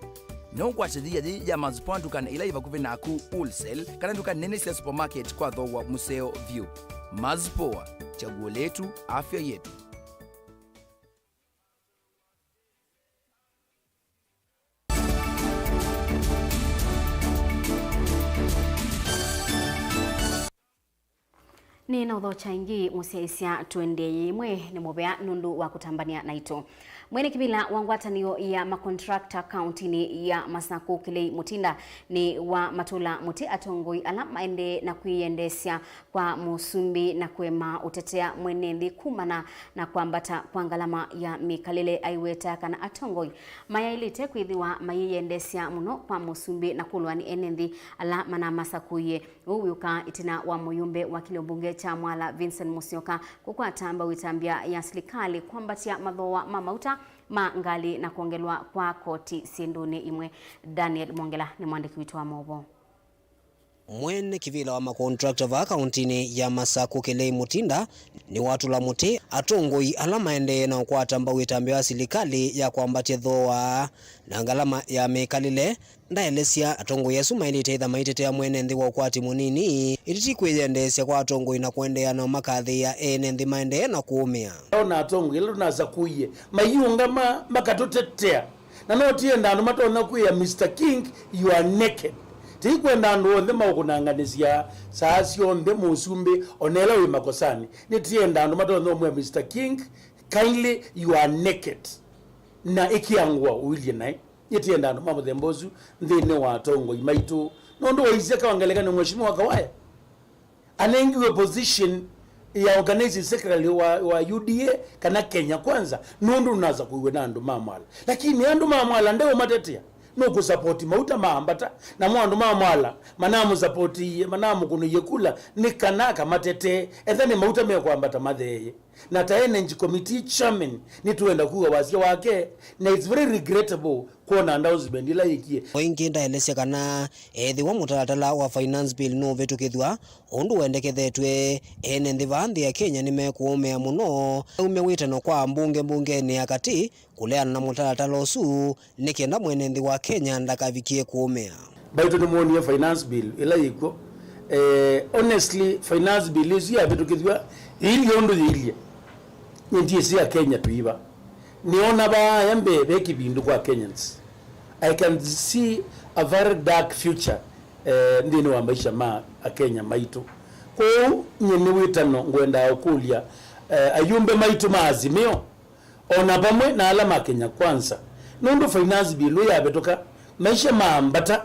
No ũkwate yĩia yĩĩ ya Mazpoa ndukanĩ ila yĩ vakuvĩ naku, wholesale, kana nduka nene sya supermarket kwa thooa mũseo vyũ. Mazpoa, chaguo letu, afya yetu. Nĩ na ũthokya ĩngĩ mũsyaĩĩsya, tũendee yĩmwe nĩ mũvea nũndũ wa kũtambany'a naitũ. Mwene kĩvĩla wa ngwatanĩo ya makontrakta kauntinĩ ya Masakũ, Kilei Mutinda, nĩ wamatũla mũtĩ atongoi ala maendee na kwĩyendeesya kwa mũsumbĩ na kũema ũtetea mwene nthĩ kumana na kwambata kwa ngalama ya mĩkalĩle. Aiweta kana atongoi mayaĩlĩte kwĩthĩwa mayĩyendeesya mũno kwa mũsumbĩ na kũlwa nĩ ene nthĩ ala manamasakũie. Ũu wĩũka ĩtina wa mũyũmbe wa kĩlio mbunge kya Mwala, Vincent Musyoka, kũkwata mbau ĩtambya ya silikalĩ kwambatya mathooa ma mauta ma ngalĩ na kwongelwa kwa koti syĩndũnĩ imwe. Daniel Mwongela nĩ mwandĩki witũ wa maũvoo. Mwene kĩvĩla wa makontrakta vaa kauntinĩ ya Masakũ, Kilei Mutinda, nĩwatũla mũtĩ atongoi ala maendee na ũkwata mbau ĩtambya ya silikalĩ ya kwambatya thooa na ngalama ya mĩkalĩle. Ndaelesya, atongoi asu maĩlĩte ĩtha maitetea mwene nthĩ wa ũkwati mũnini, ĩtĩ ti kwĩyendeesya kwa atongoi na kũendeea na ũmakathĩĩa ene nthĩ maendee na kũũmĩa. Ona atongoi ala tũnasakũie maiũngama makatũtetea, na no tienda andũ matonya kwĩa Mister King, "You are naked." Tikwenda andũ onthe maũkũnanganĩsya saa syonthe mũsumbĩ, ona ĩla wĩ makosanĩ. Nĩtienda andũ matonya ũmwĩa, "Mister King, kindly, you are naked." Na ĩkĩa ngũa ũilye naĩ. Nĩtienda andũ ma mũthemba ũsu nthĩnĩ wa atongoi maitũ Nũndũ waisye kwa ngelekany'o Mheshimiwa Kawaya anengiwe position ya organizing secretary wa, wa U D A kana Kenya Kwanza, nũndũ nũnasakuiwe na andũ ma Mwala. Lakini andũ ma Mwala ndeũmatetea, nũkũsapoti Mauta maambata, namo andũ ma Mwala manamũsapotiie, manamũkũnĩie kula nĩ kana akamatetee, etha nĩ Mauta mekwambata matheeye. Na ta energy committee chairman, nĩtũenda kuga wasya wake, na it's very regrettable kwona announcement ĩla yĩkie. O ĩngĩ ndaelesya kana ethĩwa mũtalatala wa Finance Bill nũvĩtũkĩthw'a ũndũ wendekethetw'e, ene nthĩ vaa nthĩ ya Kenya nĩmekũũmĩa mũno. Aumya wĩtano kwa ambunge mbungenĩ ya katĩ kũleana na mũtalatala ũsu nĩ kenda mwene nthĩ wa Kenya ndakavikie kũũmĩa. Mbaitũ nĩmwonie Finance Bill ĩla yĩkw'o. Eh, honestly, Finance Bill ĩsu yavĩtũkĩthw'a ĩilye ũndũ yĩilye. Nyie ndyĩsĩ Akenya tũiva. Nĩona vaaya mbee ve kĩvindu kwa Kenyans. I can see a very dark future, eh, nthĩnĩ wa maisha ma Akenya maitũ. Kwoou nyie nĩ wĩtano ngwendaa ũkũlya, eh, ayumbe maitũ ma Azimio, o na vamwe na ala ma Kenya Kwanza, nũndũ Finance Bill ĩyavĩtũka, maisha maambata,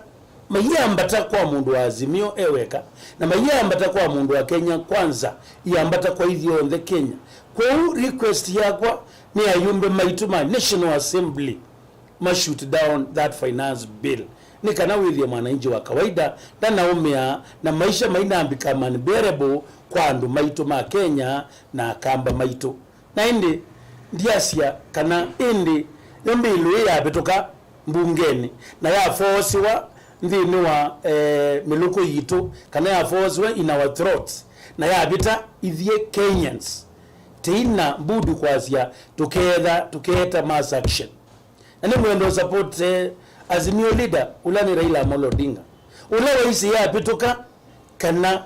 maiambata kwa mũndũ wa Azimio e weka, na maiambata kwa mũndũ wa Kenya Kwanza, iambata kwa ithyonthe Kenya. Kwoou request yakwa nĩ ayumbe maitũ ma National Assembly ma shoot down that Finance Bill, nĩ kana wĩthĩe mwananchi wa kawaida ndanaũmĩa na maisha mainambika unbearable kwa andũ maitũ ma Kenya na Akamba maitũ. Na ĩndĩ ndyasya kana ĩndĩ yo mbĩlũ ĩĩ yavĩtũka mbungenĩ na yafoosiwa nthĩnĩ wa, eh, mĩlũkũ yitũ, kana yafoosiwa in our throats, na yavĩta ithyĩ Kenyans, tĩina mbudi kwasya tũkeetha, tũkeeta mass action. Na nĩngwenda ũsupport, eh, Azimio leader, ũla nĩ Raila Amolo Odinga, ũla waisye yavĩtũka kana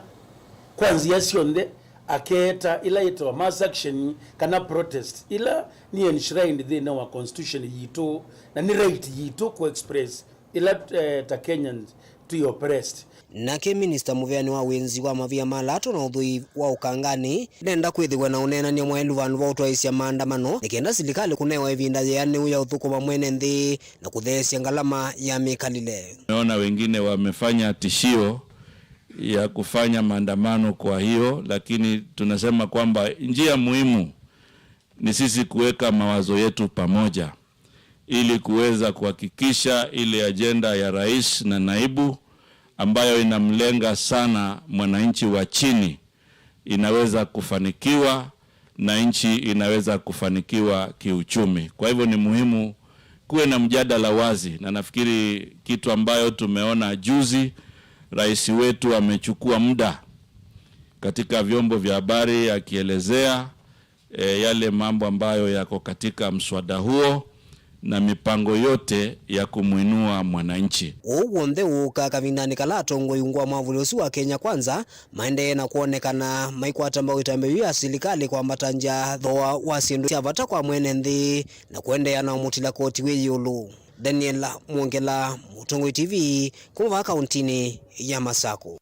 kwa nzĩa syonthe akeeta ĩla yĩtawa mass action kana protest, ĩla nĩ enshrined nthĩnĩ wa constitution yitũ, na nĩ right yitũ kũ express ĩla, eh, ta Kenyans twĩ oppressed. Nake minista mũveani wa wĩnzi wa mavia ma lato na ũthũi wa ũkanganĩ nenda kwĩthĩwa na ũneenany'a mwaĩlu vandũ va ũtwaĩĩsya maandamano, nĩ kenda silikalĩ kũnewa ĩvinda yĩanĩu ya ũthũkũma mwene nthĩ na kũtheesya ngalama ya mĩkalĩle. Tumeona wengine wamefanya tishio ya kufanya maandamano, kwa hiyo, lakini tunasema kwamba njia muhimu ni sisi kuweka mawazo yetu pamoja ili kuweza kuhakikisha ile ajenda ya rais na naibu ambayo inamlenga sana mwananchi wa chini inaweza kufanikiwa na nchi inaweza kufanikiwa kiuchumi. Kwa hivyo ni muhimu kuwe na mjadala wazi, na nafikiri kitu ambayo tumeona juzi, rais wetu amechukua muda katika vyombo vya habari akielezea, eh, yale mambo ambayo yako katika mswada huo na mipango yote ya kumwinua mwananchi. Ũu w'onthe ũũka kavindanĩ kala atongoi ungu wa mwavuli ũsu wa Kenya Kwanza maendee na kwonekana maikwata mbau ĩtambya yĩu ya silikalĩ kwambatangya thooa wa syĩndũ sya vata kwa mwene nthĩ na kũendeea na ũmũtila koti wĩ ĩũlũ. Daniel Mwongela, Mũtongoi T V, kuma vaa kauntinĩ ya Masakũ.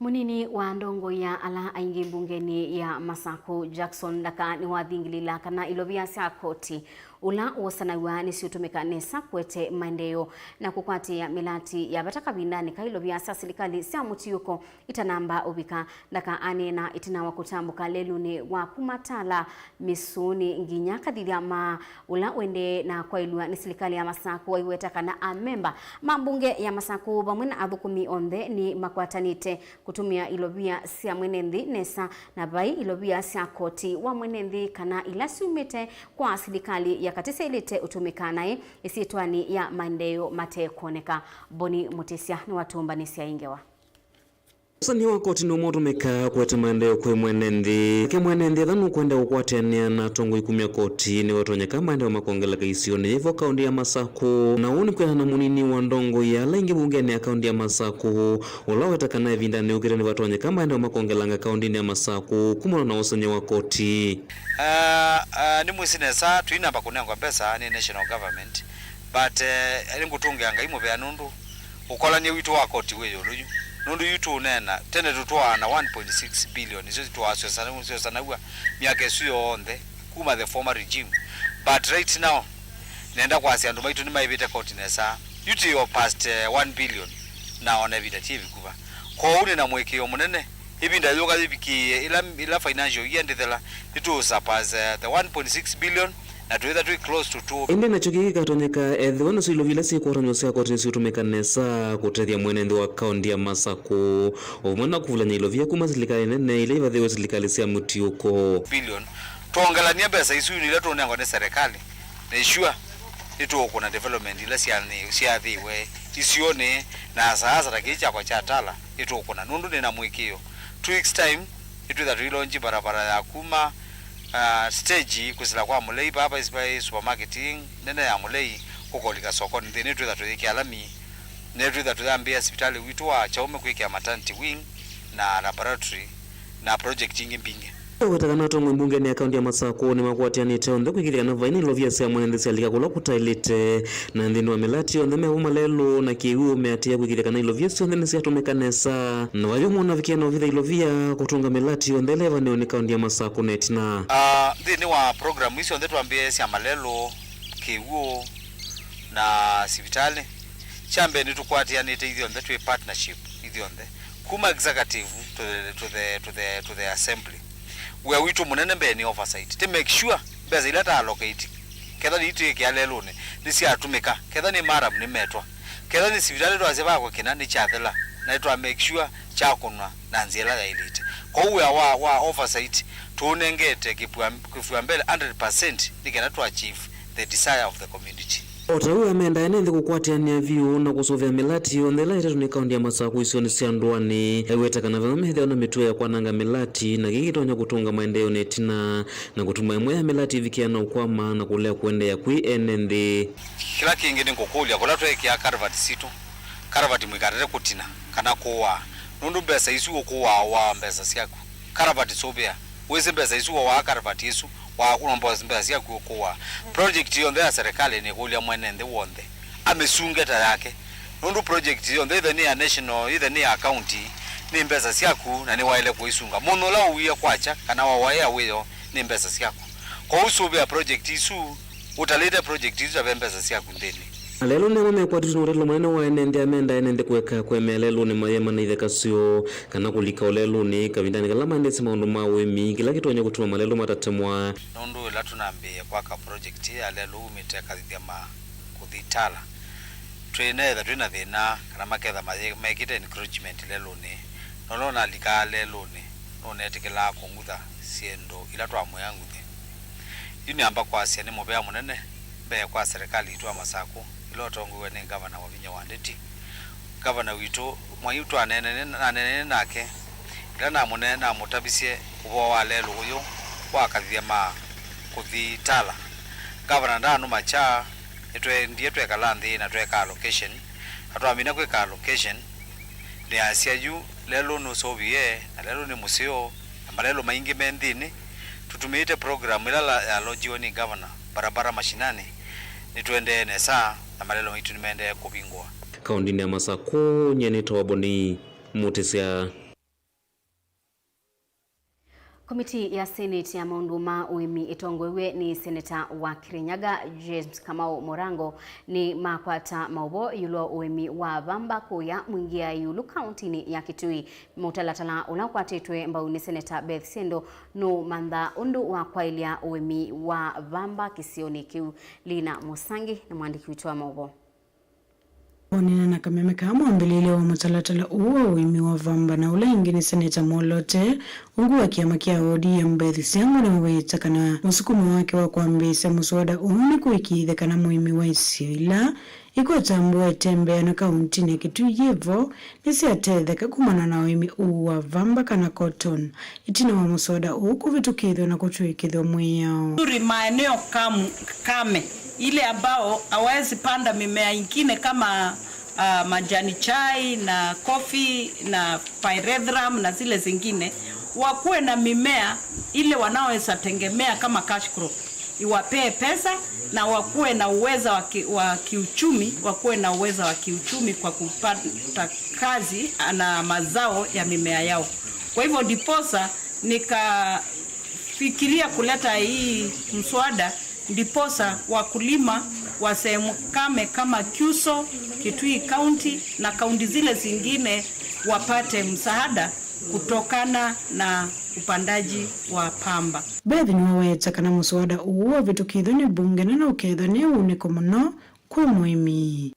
Mũnini wa ndongoi ya ala aingĩ mbungenĩ ya Masakũ, Jackson Ndaka, nĩwathingilĩla kana ilovia sya koti ũla wosanaw'a nĩsiũtũmĩka nesa kũete maendeeo na kũkwatĩĩa mĩlati ya vata kavindanĩ ka ilovia sya silikalĩ sya mũtiũko itanamba ũvika. Ndaka aneena ĩtina wa kũtambũka lelũnĩ wa kuma Tala, Mĩsũnĩ nginya Kathithya ma ũla ũendee na kwaĩlw'a nĩ silikalĩ ya Masakũ, waiweta kana amemba ma mbunge ya Masakũ vamwe na athũkũmi onthe nĩ makwatanĩte kũtũmĩa ilovia sya mwene nthĩ nesa, na vai ilovia sya koti wa mwene nthĩ kana ila syumĩte kwa silikalĩ ya katĩ syaĩlĩte ũtũmĩka naĩ ĩsyĩtwanĩ ya maendeeo matekwoneka. Boni Mũtĩsya nĩwatũmbanĩsya ĩ ngewa. Ũsani wa koti nĩmo ũtũmĩkaa kũete maendeeo kwĩ mwene nthĩ. Nake mwene nthĩ etha nũkwenda kũkwatĩanĩa na atongoi kumya koti, nĩvatonyeka maendeeo makongeleka isionĩ yĩvo kaũnti ya Masakũ. Na ũu nĩ kwĩana na mũnini wa ndongoi ya ala aingĩ mbungenĩ ya kaũnti ya Masakũ, ũla weta kana ĩvindanĩ yũkĩte nĩvatonyeka maendeeo makongelanga kaũntinĩ ya Masakũ kumana na ũsany'a wa koti. Ah, ah, nĩmwĩsĩ nesa twĩnamba kũnengwa mbesa nĩ national government, but, eh, nĩngũtũngĩa Ngai mũvea nũndũ ũkolany'a witũ wa koti wĩ ĩũlũ yu. Nũndũ yu tũũneena, tene tũtwaana one point six billion, isu twaasyosanaw'a myaka ĩsu yonthe, kuma the former regime. But right now, nenda kwasya andũ maitũ nĩmaĩvĩte koti nesa. Yu twĩ o past, eh, one billion, na ona ĩvinda ti ĩviku va. Kwoou nĩ na mũĩkĩĩo mũnene, ĩvinda yũka yĩvikĩĩe ĩla, ĩla financial year ndĩthela, nĩtũũsurpass, eh, the one point six billion, na twĩtha twĩ close to two. Ĩndĩ nakyo kĩĩ kĩkatonyeka ethĩwa nasyo ilovia ila syĩkwatanywa sya koti nĩsyũtũmĩka nesa kũtethya mwene nthĩ wa kaũnti ya Masakũ, o vamwe na kũvulany'a ilovia kuma silikalĩ nene ila ivathĩwe silikalĩ sya mũtiũko. Billion. Twongelany'a mbesa isu nĩ ila tũũnengwa nĩ serikali, nĩ sure nĩtũũkũna development ila sya nĩ-, syathĩwe isionĩ, na hasa hasa ta kĩĩ kyakwa kya Tala nĩtũũkũna, nũndũ nĩ na mũĩkĩĩo two weeks time nĩtwĩtha tũilonji barabara ya kuma, ah, stage kũsila kwa Mũlei, vaa vai supermarket nene ya Mũlei, kũkolika sokonĩ nthĩnĩ, nĩtwĩtha tũyĩkĩa lami, nĩtwĩtha tũyambĩĩa sivitalĩ witũ wa Kyaume kwĩkĩa maternity wing na laboratory na project ingĩ mbingĩ. Weta kana atongoi mbungeni ya kaũnti ya Masakũ nĩmakwatĩanĩte onthe kwĩkĩthya kana vai na ilovia sya mwene nthĩ syalika kũla kũtaĩlĩte, na nthĩnĩ wa mĩlati yonthe mevo malelũ na kĩw'ũ meatĩĩa kwĩkĩthya kana ilovia syonthe nĩsyatũmĩka nesa. Na vayo mwona vikia na ovitha ilovia kũtũnga mĩlati yonthe ĩla ĩvanĩwe nĩ kaũnti ya Masakũ na ĩtina. Ah, nthĩnĩ wa program isu onthe twambĩĩe sya malelũ, kĩw'ũ na sivitalĩ, kya mbee nĩtũkwatĩanĩte ithyonthe twĩ partnership ithyonthe. Kuma executive to the, to the, to the, to the assembly. Wĩa witũ mũnene mbee nĩ oversight. Tĩ make sure mbesa ila ta allocate, ketha nĩ itwĩkĩa lelũnĩ, nĩsyatũmĩka, ketha nĩ maram nĩmetwa, ketha nĩ sivitalĩ twasya vakwa kĩna nĩkyathela, na nĩtwa make sure kyakũnwa na nzĩa ĩla yaĩlĩte. Kwoou wĩa wa, wa oversight tũũnengete kĩpua-, kĩfua mbele hundred percent nĩ kenda twa achieve the desire of the community. O ta ũu amenda ene nthĩ kũkwatĩanĩa vyũ na kũsũvĩa mĩlati yonthe ĩla ĩtetwe nĩ kaũnti ya Masakũ isionĩ sya ndũanĩ, aiweta kana vamwe methĩwa na mĩtuo ya kwananga mĩlati, na kĩĩ kĩtonya kũtũnga maendeeo na ĩtina, na kũtuma ĩmwe ya mĩlati ĩvikĩa na ũkwama na kũlea kũendeea kwĩ ene nthĩ. Kĩla kĩngĩ nĩ ngũkũlya, kũla tweekĩa karavati sitũ, karavati mũikatate kũtina kana kũaa, nũndũ mbesa isu ũkũaa waa mbesa syaku. Karavati sũvĩa, wĩsĩ mbesa isu wawaa karavati ĩsu, wa-, ũnomba mbesa syaku ũkũaa. Project yonthe ya serikali nĩkũlya mwene nthĩ w'onthe amĩsunge ta yake, nũndũ project yonthe, either nĩ ya national, either nĩ ya county, nĩ mbesa syaku na nĩwaĩle kũisunga. Mũndũ ũla ũwie kwakya kana wawaĩa wĩoo nĩ mbesa syaku. Kwoou sũvĩa project isu ũtalĩte project isu ta ve mbesa syaku nthĩnĩ. Malelũ nĩmo mekwatĩtwe na ũtalo mũnene wa ene nthĩ, amenda ene nthĩ kũeka kwemea lelũnĩ mayema na itheka syoo, kana kũlika ũlelũnĩ kavindanĩ kala maendesye maũndũ ma ũĩmi, kĩla kĩtonya kũtuma malelũ matatemwa. Nũndũ ĩla tũnambĩĩe kwaka project ya lelũ umĩte Kathithya ma kũthi Tala, twĩneetha twĩ na thĩna kana maketha mayĩ-, mekĩte encroachment lelũnĩ, na ũla ũnalikaa lelũnĩ nũnetĩkĩlaa kũng'utha syĩndũ ila twamwĩa ang'uthe. Yu nĩamba kwasya nĩ mũvea mũnene mbee kwa serikali yitũ ya Masakũ ĩla ũtongoew'e nĩ Ngavana Wavinya wa Ndeti. Ngavana witũ, mwai twaneenanie, naneenanie nake, ĩla namũne-, namũtavisye ũvoo wa lelũ ũyũ wa Kathithya ma kũthi Tala. Ngavana ndaanũma kyaa, nĩtwendie twekala nthĩ na tweka allocation, na twamina kwĩka allocation, nĩasya yu lelũ nũseũvie, na lelũ nĩ mũseo, na malelũ maingĩ me nthĩnĩ. Tũtumĩĩte program ĩla la-, yalonjiwe nĩ Ngavana, Barabara Mashinani, nĩtũendee nesa, na malelũ maitũ nĩmaendee kũvingũa. Kaũndĩnĩ ya Masakũ, nyie nĩtawa Boni Mũtĩsya. Komiti ya Senate ya maũndũ ma ũĩmi ĩtongoew'e nĩ seneta wa Kirinyaga, James Kamau Morango, nĩ makwata maũvoo ĩũlũ wa ũĩmi wa vamba kũya Mwingĩai Ulu kaũntĩnĩ ya Kitui. Mũtalatala ũla ũkwatĩtwe mbau nĩ seneta Beth Siendo nũmanthaa ũndũ wa kwaĩlya ũĩmi wa vamba kĩsionĩ kĩu. Lina Mũsangi nĩ mwandĩki witũ wa maũvoo. Kũneena na kameme ka mwambĩlĩlyo wa mũtalatala ũũ wa ũĩmi wa vamba na ũla ĩngĩ nĩ Seneta Mwolote, ungu wa kĩama kya O D M Beth Siango nĩwaweta kana mũsukumo wake wa kwambĩĩsya mũswada ũũ nĩ kũĩkĩĩthya kana mũĩmi wa isio ila ikwetambũa ĩtembea na kaũntĩnĩ ya Kitui yĩvo nĩsyatetheka kumana na ũĩmi ũũ wa vamba kana cotton, ĩtina wa mũswada ũũ kũvĩtũkĩthw'a na kũtw'ĩkĩthw'a mwĩao. Turi maeneo kamu, kame, ile ambao hawezi panda mimea ingine kama, ah, majani chai na coffee na pyrethrum na zile zingine, wakuwe na mimea ile wanaoweza tegemea kama cash crop, iwapee pesa na wakuwe na uweza wa ki-, wa kiuchumi, wakuwe na uweza wa kiuchumi kwa kupata kazi na mazao ya mimea yao. Kwa hivyo ndiposa nikafikiria kuleta hii mswada, ndiposa wakulima Wasee kame kama Kyuso, Kitui County na kaunti zile zingine wapate msaada kutokana na upandaji wa pamba. Beth nĩwaweta kana mũswada ũũ wavĩtũkĩthw'e nĩ mbunge na no ũkethwa nĩ ũunĩko mũno kwĩ mũĩmi.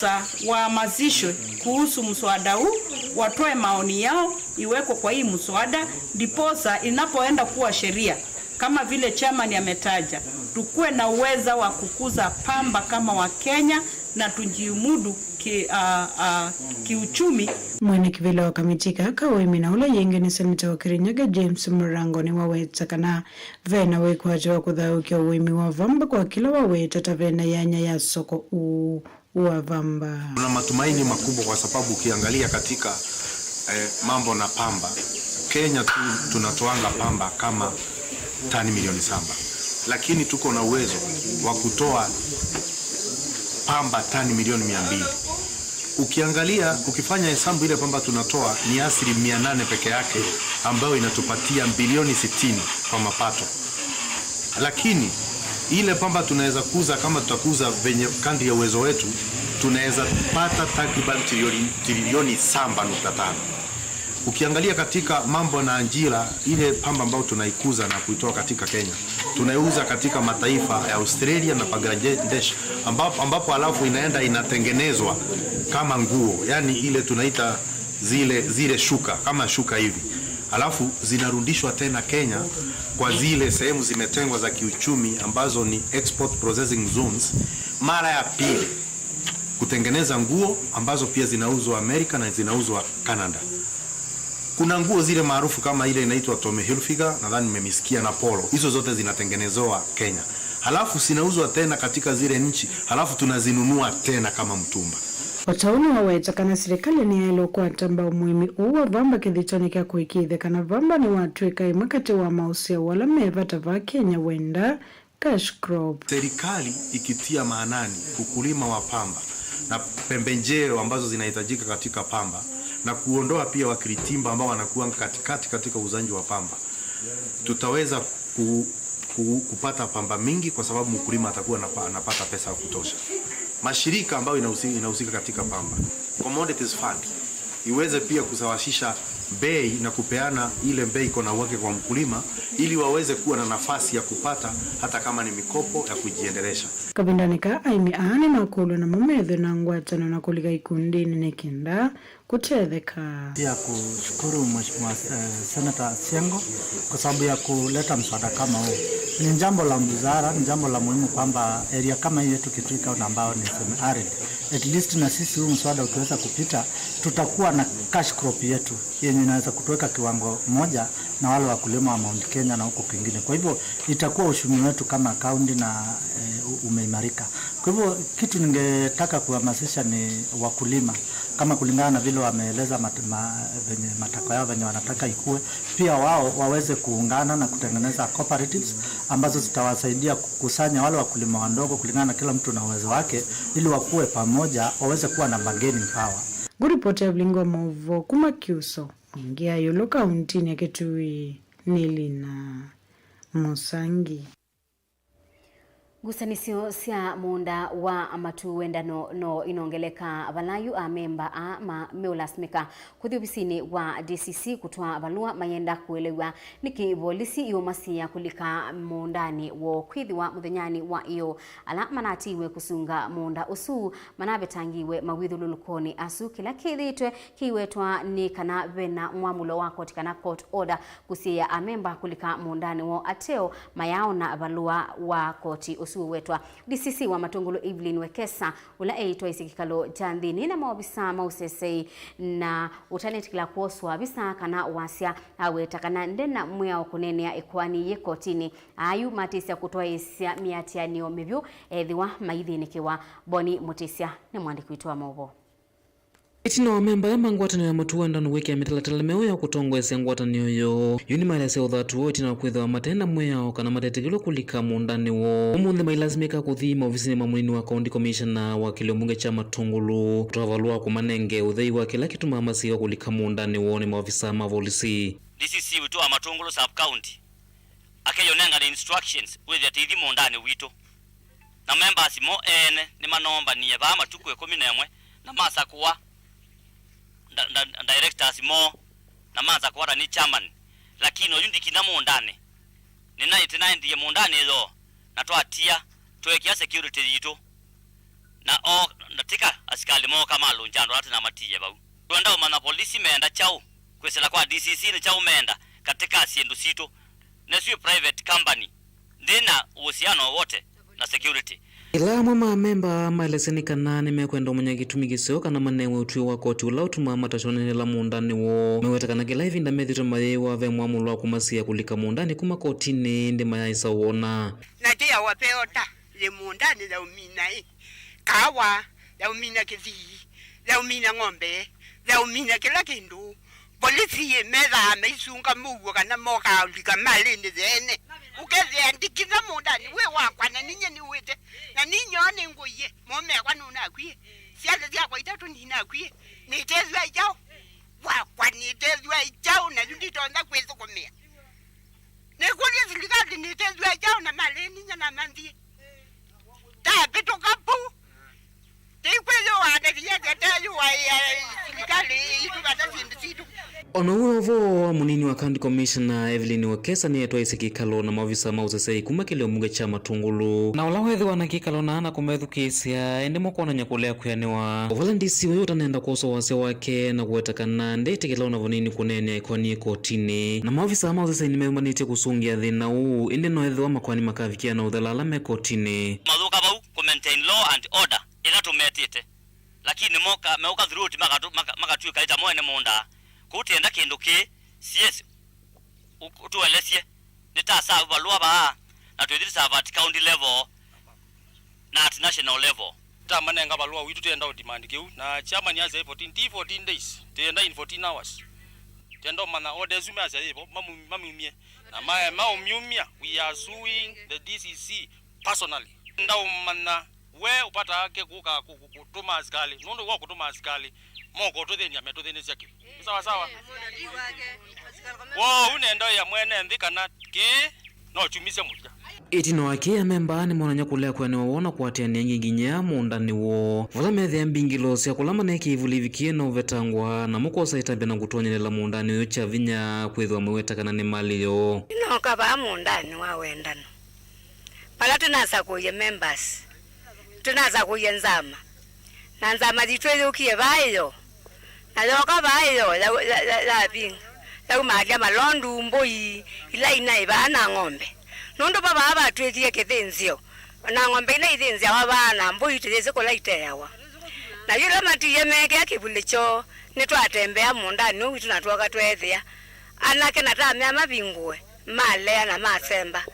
Sa wahamasishwe kuhusu mswada huu, watoe maoni yao, iwekwe kwa hii mswada, ndiposa inapoenda kuwa sheria, kama vile chairman ametaja, tukuwe na uweza wa kukuza pamba kama Wakenya na tujimudu ki, ah, ah, kiuchumi. Mwene kĩvĩla wa kamiti kaa ka ũĩmi na ũla yĩngĩ nĩ seneta wa Kirinyaga James Mũrango nĩwaweta kana ve na wĩkwatyo wa kũthaũkya ũĩmi wa vamba kwa kĩla waweta ta ve na yanya ya soko ũũ wa vamba. Kuna matumaini makubwa kwa sababu ukiangalia katika, eh, mambo na pamba, Kenya tu tunatoanga pamba kama tani milioni saba, lakini tuko na uwezo wa kutoa pamba tani milioni mia mbili. Ukiangalia, ukifanya hesabu, ile pamba tunatoa ni asilimia nane peke yake, ambayo inatupatia bilioni sitini kwa mapato. Lakini ile pamba tunaweza kuuza, kama tutakuuza venye kadri ya uwezo wetu, tunaweza pata takriban trilioni, trilioni saba nukta tano. Ukiangalia katika mambo na ajira, ile pamba ambayo tunaikuza na kuitoa katika Kenya, tunaiuza katika mataifa ya Australia na Bangladesh, ambapo, ambapo alafu inaenda inatengenezwa kama nguo, yani ile tunaita zile, zile shuka, kama shuka hivi. Alafu zinarudishwa tena Kenya kwa zile sehemu zimetengwa za kiuchumi ambazo ni export processing zones, mara ya pili kutengeneza nguo ambazo pia zinauzwa Amerika na zinauzwa Canada. Kuna nguo zile maarufu kama ile inaitwa Tommy Hilfiger, nadhani mmemisikia, na Polo. Hizo zote zinatengenezewa Kenya. Halafu zinauzwa tena katika zile nchi, halafu tunazinunua tena kama mtumba. O ta ũu nĩwaweta kana silikalĩ nĩyaĩle ũkwata mbau mũĩmi ũũ wa vamba kĩthitoonĩ kya kũĩkĩĩthya kana vamba nĩwatw'ĩka ĩmwe katĩ wa maũseo ala me vata vaa Kenya wenda cash crop. Serikali ikitia maanani ukulima wa pamba na pembejeo ambazo zinahitajika katika pamba na kuondoa pia wakiritimba ambao wanakuwa katikati katika uuzaji wa pamba, tutaweza ku, ku, kupata pamba mingi kwa sababu mkulima atakuwa anapa-, anapata pesa ya kutosha. Mashirika ambayo inahusi-, inahusika katika pamba, Commodities Fund, iweze pia kusawasisha bei na kupeana ile bei iko na uhakika kwa mkulima, ili waweze kuwa na nafasi ya kupata hata kama ni mikopo ya kujiendelesha. Kavindanĩ kaa, aĩmi aa nĩmakũlw'a namo methwe na ngwatanĩo na kũlika ikundinĩ nĩ kenda kũtetheka. Ya kushukuru Mheshimiwa, eh, Senator Siango kwa sababu ya kuleta mswada kama huu. Ni jambo la busara, ni jambo la muhimu kwamba area kama hii yetu Kitui County ambayo ni semi-arid, at least na sisi huu mswada ukiweza kupita, tutakuwa na cash crop yetu yenye inaweza kutuweka kiwango moja na wale wakulima wa Mount Kenya na huko kwingine. Kwa hivyo itakuwa uchumi wetu kama kaunti na, eh, u-, umeimarika. Kwa hivyo kitu ningetaka kuhamasisha ni wakulima, kama kulingana na vile wameeleza mat-, ma-, venye matakwa yao venye wanataka ikue, pia wao waweze kuungana na kutengeneza cooperatives ambazo zitawasaidia kukusanya wale wakulima wadogo kulingana na kila mtu na uwezo wake, ili wakuwe pamoja, waweze kuwa na bargaining power. Ngũripoti ya Vilingi wa Maũvoo kuma Kyuso, Mwingi ya Ĩũlũ, kauntinĩ ya Kitui, nĩ Lina Mũsangi. Ngusanĩsyo sya mũũnda wa matu wendano no inongeleka vala yu amemba aa ma meũlasimĩka kũthi ovisinĩ wa D C C kũtwaa valũa mayenda kũelew'a nĩkĩ volisi iũmasiĩa kũlika mũũndanĩ woo, kwĩthĩwa mũthenyanĩ wa ĩyoo ala manatiiwe kũsunga mũũnda ũsu manavetangiwe mawĩthyũlũlũkonĩ asu. Kĩla kĩthĩĩtwe kĩiwetwa nĩ kana ve na mwamũlo wa koti kana court order kũsiĩĩa amemba kũlika mũũndanĩ woo ateo mayaaona valũa wa koti ũsu ũwetwa. D C C wa Matũngũlũ Evelyn Wekesa, ũla eĩtwaisye kĩkalo kya nthĩnĩ na maovisa ma ũsesei na ũtanetĩkĩla kwoswa visa kana wasya, aweta kana nde na mwĩao kũneenea ĩkoani yĩ kotinĩ. Ayu matĩsya kũtwaĩĩsya mĩatĩanĩo mĩvyũ ethĩwa maithĩnĩkĩwa. Boni Mũtĩsya nĩ mwandĩki witũ wa maũvoo. Ĩtina wa amemba aya ma ngwatanĩo ya matu wendano wĩkĩa mĩtalatala mĩao ya kũtongoesya ngwatanĩo yoo, yu nĩmaelesya ũthatu woo ĩtina wa kwĩthĩwa mate na mwĩao kana matetĩkĩlwe kũlika mũũndanĩ woo. Ũmũnthĩ mailasimĩka kũthi maovisinĩ ma mũnini wa County Commissioner wa kĩlio mbunge kya Matũngũlũ kũtwaa valũa kũmanenge ũthei wa kĩla kĩtumaa masiĩwa kũlika mũũndanĩ woo nĩ maovisa ma volisi. D C C witũ wa Matũngũlũ Sub County akeyonengane instructions wĩthĩa tĩithi mũũndanĩ witũ. Na members mo ene nĩmanombanie vaa matukũ ĩkũmi na ĩmwe na masakũa nda-, nda-, directors moo na masakũa ta nĩ chairman. Lakini oyu ndikinya mũũndanĩ. Nĩnaĩte naendie mũũndanĩ yoo na twatia, tweekĩa security yitũ. Na o ndatika asikalĩ mooka malũngya andũ ala tũnamatiie vau. Twenda ũmanya polisi meenda kyaũ, kwĩsĩla kwa D C C nĩ kyaũ meenda katĩ ka syĩndũ sitũ. Nĩsw'ĩ private company ndĩ na uhusiano wowote na security. Ĩla amwe ma amemba maelesya nĩ kana nĩmekwenda ũmanya kĩtumi kĩseo kana manewe ũtwi wa koti ũla ũtumaa matasyonanĩla mũũndanĩ woo. Meweta kana kĩla ĩvinda methĩĩtwe mayĩwa ve mwamũlo wa kũmasiĩa kũlika mũũndanĩ kuma kotinĩ, ĩndĩ mayaaĩsa ũwona. Na kĩyawa peota yĩ mũũndanĩ yaũmina ĩ, kaawa, yaũmina kĩthii, yaũmina ng'ombe, yaũmina kĩla kĩndũ. Polisi ĩ methaa maisunga mũuo kana mokaa ũlika malĩnĩ yeene. Ũkethĩa ndikinya mũũndanĩ wĩ wakwa na ninyie nĩwĩte. Na ninyoo nĩngũie, mũũme akwa nũnakwie. Syana syakwa itatũ ninakw'ie. Nĩtethw'a ĩkyaũ? Wakwa nĩtethw'a ĩkyaũ na yu nditonya kwĩthũkũmĩa. Nĩkũlye silikalĩ nĩtethw'a ĩkyaũ na malĩninya na manthie. Tapĩtũka vau. Tĩikwĩyũaa na vinya tete yũaĩa silikalĩ itũ vata syĩndũ sitũ. Ona ũu ũvoo wa mũnini wa County Commissioner Evelyn Wekesa nĩetwaĩsye kĩkalo na maovisa ma ũseseĩ kuma kĩlĩo mbunge kya Matũngũlũ. Na ũla weethĩwa na kĩkalo na ana kũmethukĩĩsya, ĩndĩ mũkwonany'a kũlea kwĩanĩwa. O vala D C ũyũ ũtanenda kwosa wasya wake na kũweta kana ndetĩkĩla ona vanini kũneenea ĩkonie kotinĩ. Na maovisa ma ũseseĩ nĩmeyũmbanĩtye kũsũngĩa thĩna ũũ, ĩndĩ no ethĩwa makoani makavikĩa na ũthela ala me kotinĩ. Mathũka vau kũ maintain law and order ĩla tũmetĩte. Lakini moka, meũka through makatu-, maka-, makatw'ĩka ĩta mwene mũũnda. Kũu tienda kĩndũ kĩ, C S, ũ-, ũtũelesye. Nĩtasaa valũa vaa, na twĩthi tũsava at county level na at national level. Tamanenga valũa witũ, tienda ũ demand kĩu, na chairman asya fourteen, ti fourteen days, tienda in fourteen hours. Tienda ũmanya order ĩsu measya yĩvo, mamu-, mamyumye. Na ma-, maũmyumya, we are suing the D C C personally. Ndaũmanya we ũpataa kĩ kũka kũ-, kũ-, kũtũma asikalĩ, nũndũ wa kũtũma asikalĩ moka ũtũthĩny'a, metũthĩnĩsya kĩ? Nĩ sawa sawa? Woo, ũu nenda ya mwene nthĩ kana kĩĩ no kyumisye mũthya. Ĩtina wa kĩĩ, amemba nĩmonany'a kũlea kwĩanĩwa woo na kũatĩanĩa ĩngĩ nginya mũũndanĩ woo, vala methĩa mbingĩlo sya kũla manekĩe ivuli ivikie na ũvetangwa, namo kwosa ĩtambya na kũtonyelela mũũndanĩ ũyũ kya vinya kwĩthĩwa maweta kana nĩ malĩ yoo. Nĩnooka vaa mũũndanĩ wa wendano. Vala tũnasakũie members, tũnasakũie nzama, na nzama yitũ ĩyũkie vaa ĩyo, na yooka vaa ĩyo, ya, ya, ya, yavinga, yaumaalya malondu, mbũi, ila inaĩ vaa na ng'ombe. Nũndũ va vaa vatw'ĩkie kĩthĩnzĩo, na ng'ombe ila ithĩnzĩawa vaa na mbũi tũyĩsĩ kũla iteawa. Na yĩla matiie meekĩa kĩvulĩ kyoo, nĩtwatembea mũũndanĩ ũũ witũ na twooka tweethĩa anake na tamea mavingũe, malea na masemba.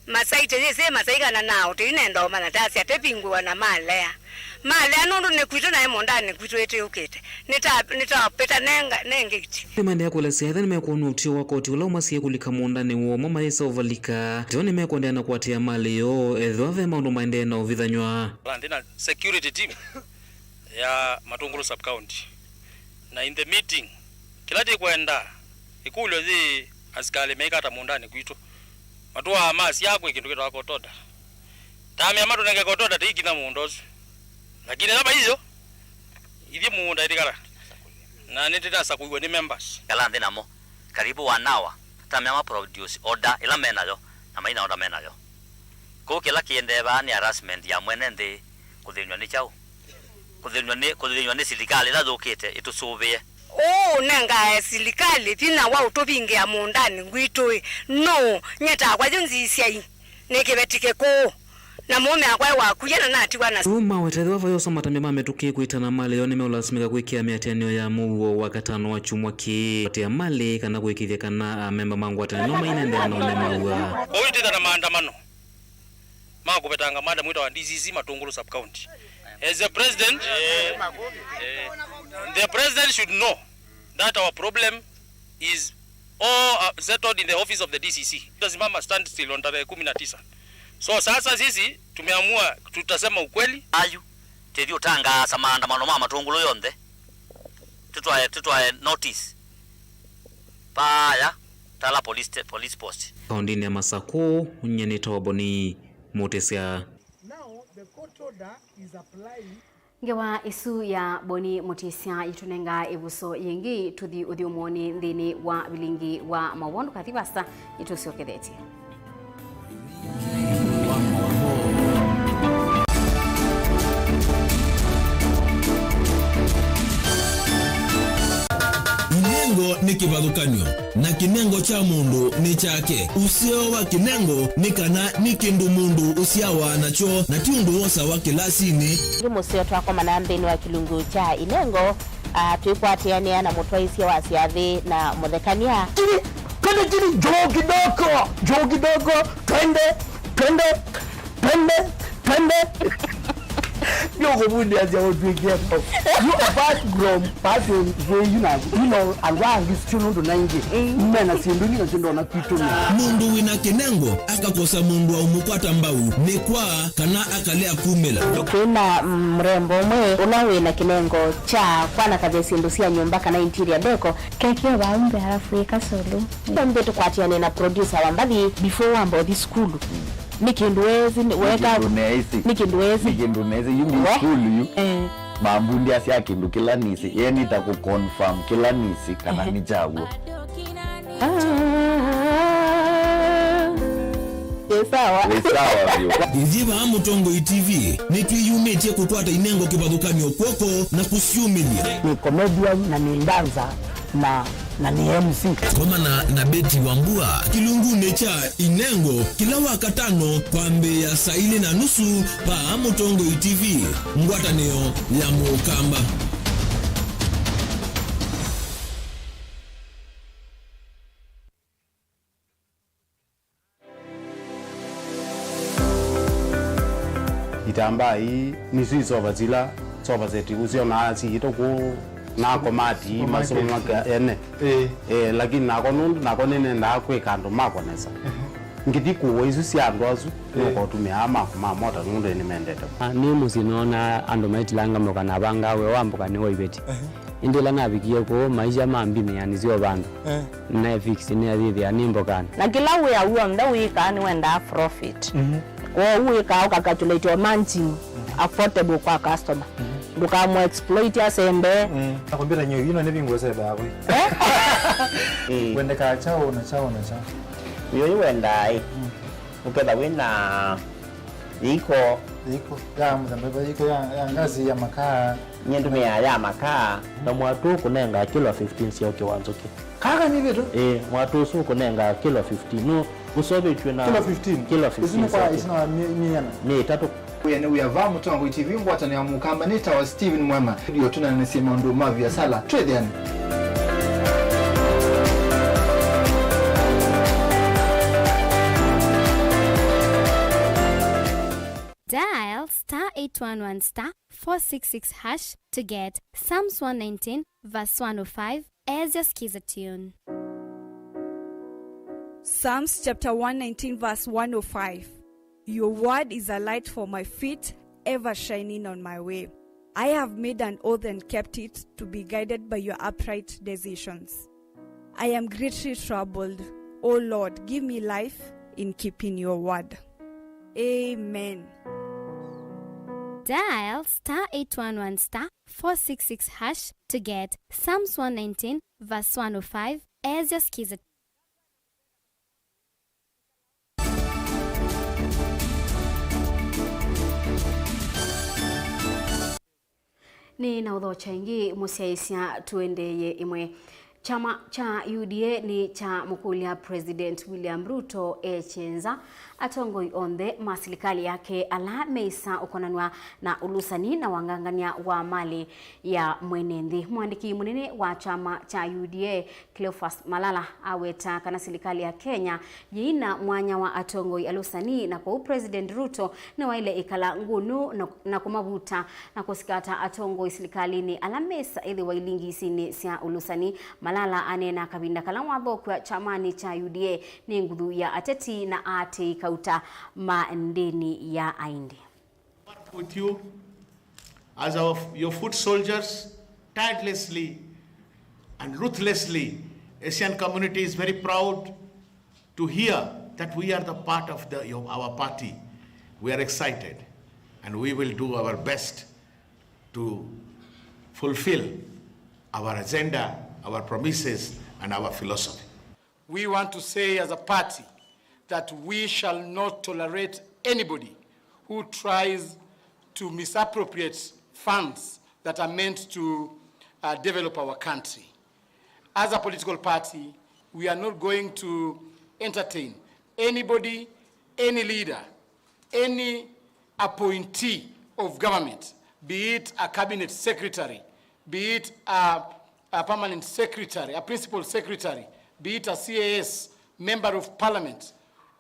Masai tũyĩsĩ Masai kana na ũtĩi nenda ũmanya tasya tĩvingũwa na malea. Malea nũndũ nĩ kwitũ naĩ mũũndanĩ kwitũ ĩtĩũkĩte. Nĩta-, nĩtapĩta nenga, ne ngĩti. Nĩmaendeea kũelesya ethĩwa nĩmekwonw'a ũtw'ĩo wa koti ũla ũmasiĩe kũlika mũũndanĩ woo, mo mayĩsa ũvalika. Ateo nĩmekũendeea na kũatĩĩa malĩ yoo, ethĩwa ve maũndũ maendee na ũvithanyw'a. Nthĩ na security team ya Matũngũlũ sub county. Na in the meeting, kĩla tĩkwenda, ĩkũlyo yĩ asikalĩ meikata mũũndanĩ kwitũ. Matũaa masyaa kwĩ kĩndũ kĩtawa court order. Tamea matũnenge court order tĩikinya mũũnda ũsu. Lakini ĩla vaiyo, ithyĩ mũũnda ĩtĩkala. Na nĩtĩtasakũiwe nĩ members. Kala nthĩ namo, karibu one hour, tamea ma produce order ĩla menayo, na maina order menayo. Kũu kĩla kĩendee vaa nĩ harassment ya mwene nthĩ kũthĩnw'a nĩ kyaũ? Kũthĩnw'a nĩ, kũthĩnw'a nĩ silikalĩ ĩla yũkĩte ĩtũsũvĩe. Ũũ ũnengae silikalĩ vinya wa ũtũvingĩa mũũndanĩ ngwitũ-ĩ, nũũ? Nyie takwa yu nzisyai nĩ kĩveti kĩkũũ, na mũũme akwa e wakuya na natiwa na. Yu maweta ethĩwa vayosa matambya ma mĩtũkĩ kwĩtana malĩ yoo, nĩmeũlasimĩka kwĩkĩa mĩatĩanĩo ya mũuo wa katano wa kyumwa kĩĩ, kũatĩĩa malĩ kana kũĩkĩĩthya kana amemba ma ngwatanĩo mainendeea na ũnene maw'a. Kwoou twĩthĩwa na maandamano ma kũvetanga madam witũ wa D C C Matũngũlũ sub county. As a president, the president should know that our problem is all, uh, settled in the office of the D C C. Tutasimama standstill on tarehe kumi na tisa. So sasa sisi tumeamua tutasema ukweli. Ayu, tĩthi ũtangaasa maandamano ma Matũngũlũ yonthe. Tũtwae, tũtwae notice paaya Tala police sta-, police post. Kaũndĩnĩ ya Masakũ, nyie nĩtawa Boni Mũtĩsya. Ngewa ĩsu ya Boni Mũtĩsya yĩtũnenga ĩvuso yĩngĩ tũthi ũthyũmũonĩ nthĩnĩ wa vilingi wa maũvoo. Ndũkathi vasa, nĩtũsyokethetye. Inengo nĩ kĩvathũkany'o, na kĩnengo kya mũndũ nĩ kyake. Ũseo wa kĩnengo nĩ kana nĩ kĩndũ mũndũ ũsyawa nakyo, na ti ũndũ wosawa kĩlasinĩ. Nĩ mũseo twakomana nthĩnĩ wa kĩlungu kya inengo, ah, twĩkwatĩanĩa na mũtwaĩsya wa syathĩ na mũthekany'a. Chini, twende chini, juu kidogo, juu kidogo, twende, twende, twende, twende. Ndio kuvundia sia utwikeko. You apart from passing way you know, you know, and why you still not ninety. Mena sindu ni sindu na kitu. Mũndũ wĩna kĩnengo akakosa mũndũ wa ũmũkwata mbau, nĩ kwa kana akalea kumĩla. Twĩna mrembo ũmwe ũla wĩna kĩnengo kya kwanakavya syĩndũ sya nyũmba kana interior deco. Keke vau mbee alafu ĩka solo. Mbĩ tũkwatiane na producer wa mbathi. Before wamba ũthi sukulu, nĩ kĩndũ wezi, nĩ weka, kĩndũ neesi. Nĩ kĩndũ wezi. Nĩ kĩndũ neesi. Yu nĩ sukulu yu. Eh. Mambundi asya kĩndũ kĩla nĩsĩ. Ye nĩta kũ confirm kĩla nĩsĩ kana nĩ kyaw'o. Ah. Ĩ sawa. Ĩ sawa vyũ. Ithyĩ vaa Mũtongoi T V nĩtwĩyumĩtye kũkwata inengo kĩvathũkany'o kw'oko na kũsyumĩlya. Nĩ comedian na nĩ dancer na, na nĩ M C. Komana na Betty Wambua kĩlungunĩ kya inengo kĩla Wakatano kwambĩĩa saa ilĩ na nusu vaa Mũtongoi T V, ngwatanĩo ya Mũkamba. Itambaa ii nĩsyo isova sila sofa set ũsyonaa siĩtwe kũu na komati ii masomo maka ene. Ĩĩ. Eh, lakini nakwa nũndũ nakwa nĩnendaa kwĩka andũ makwa nesa. Ngĩthi kũũa isu sya andũ asu, nũkotũmĩa aa makwa ma mota nũndũ nĩmendete. Ah, nĩ mũsyĩ noonaa andũ maitilanga mboka na avangaa wĩa wa mboka nĩ wa iveti. Ĩndĩ ĩla navikie kũu, maisha mambinĩanĩsya o vandũ. Eh. Nĩnaefix nĩathĩthĩa nĩ mbokanĩ. Na kĩla wĩa w'onthe wĩkaa nĩwendaa profit. Mhm. Kwoou wĩkaa ũkacalculate o margin affordable kwa customer. Mhm. Ndũkamũ exploit asembe. Mm. Na kompyuta nyo ino nĩ vingũ sebe hapo. Eh? Wendekaa chao na chao na chao. Yo wendaa ĩ. Mm. Ũketha wĩna Yĩiko. Yĩiko ya mũthemba ĩva? Yĩiko ya, ya ngasi, ya makaa? Nyie ndũmĩaa ya makaa. Na mwatũ ũkũnengaa kilo fifteen sya ũkĩ wa nzũkĩ. Kaka nĩ vitu? Ĩĩ, mwatũ ũsu ũkũnengaa kilo fifteen. Nũ ũseũvĩtw'e na kilo fifteen? Kilo fifteen. Isu nĩ kwa, isu na mĩ-, mĩana? Mĩ ĩtatũ. Wĩa nĩ wĩa va Mũtongoi T V, ngwatanĩo ya Mũkamba, nĩtawa Steven Mwema. Ndio tũnanĩsye maũndũ ma viasala. Twĩthĩane. Dial star eight one one star four six six hash to get Psalms one nineteen verse one oh five as your skiza tune. Psalms chapter one nineteen verse one oh five. Your word is a light for my feet, ever shining on my way. I have made an oath and kept it, to be guided by your upright decisions. I am greatly troubled. O Lord, give me life in keeping your word. Amen. Dial star eight one one star four six six hash to get Psalms one nineteen verse one oh five as your skiza. Nĩ na ũthokya ĩngĩ mũsyaĩĩsya tũendeeye ĩmwe. Kyama kya U D A nĩ kyamũkũlya President William Ruto ekye nza atongoi onthe ma silikalĩ yake ala meĩsa ũkonanw'a na ũlũsani na wangangany'a wa malĩ ya mwene nthĩ. Mũandĩki mũnene wa kyama kya U D A, Cleophas Malala, aweta kana silikalĩ ya Kenya yĩina mwanya wa atongoi alũsani, na kwoou President Ruto nĩwaĩle ĩkala ngũnũ na, na kũmavuta na kũsikata atongoi silikalĩnĩ ala mesa ĩthĩwa ilingisinĩ sya ũlũsani. Malala aneena kavinda kala wathokw'a kyamanĩ kya U D A nĩ nguthu ya ateti na aatĩĩi kauta ma ndĩni ya Aindi. Work with you as our, your foot soldiers, tirelessly and ruthlessly. Asian community is very proud to hear that we are the part of the, your, our party. We are excited. And we will do our best to fulfill our agenda, our promises, and our philosophy. We want to say as a party that we shall not tolerate anybody who tries to misappropriate funds that are meant to, uh, develop our country. As a political party, we are not going to entertain anybody, any leader, any appointee of government, be it a cabinet secretary, be it a, a permanent secretary, a principal secretary, be it a C A S, member of parliament,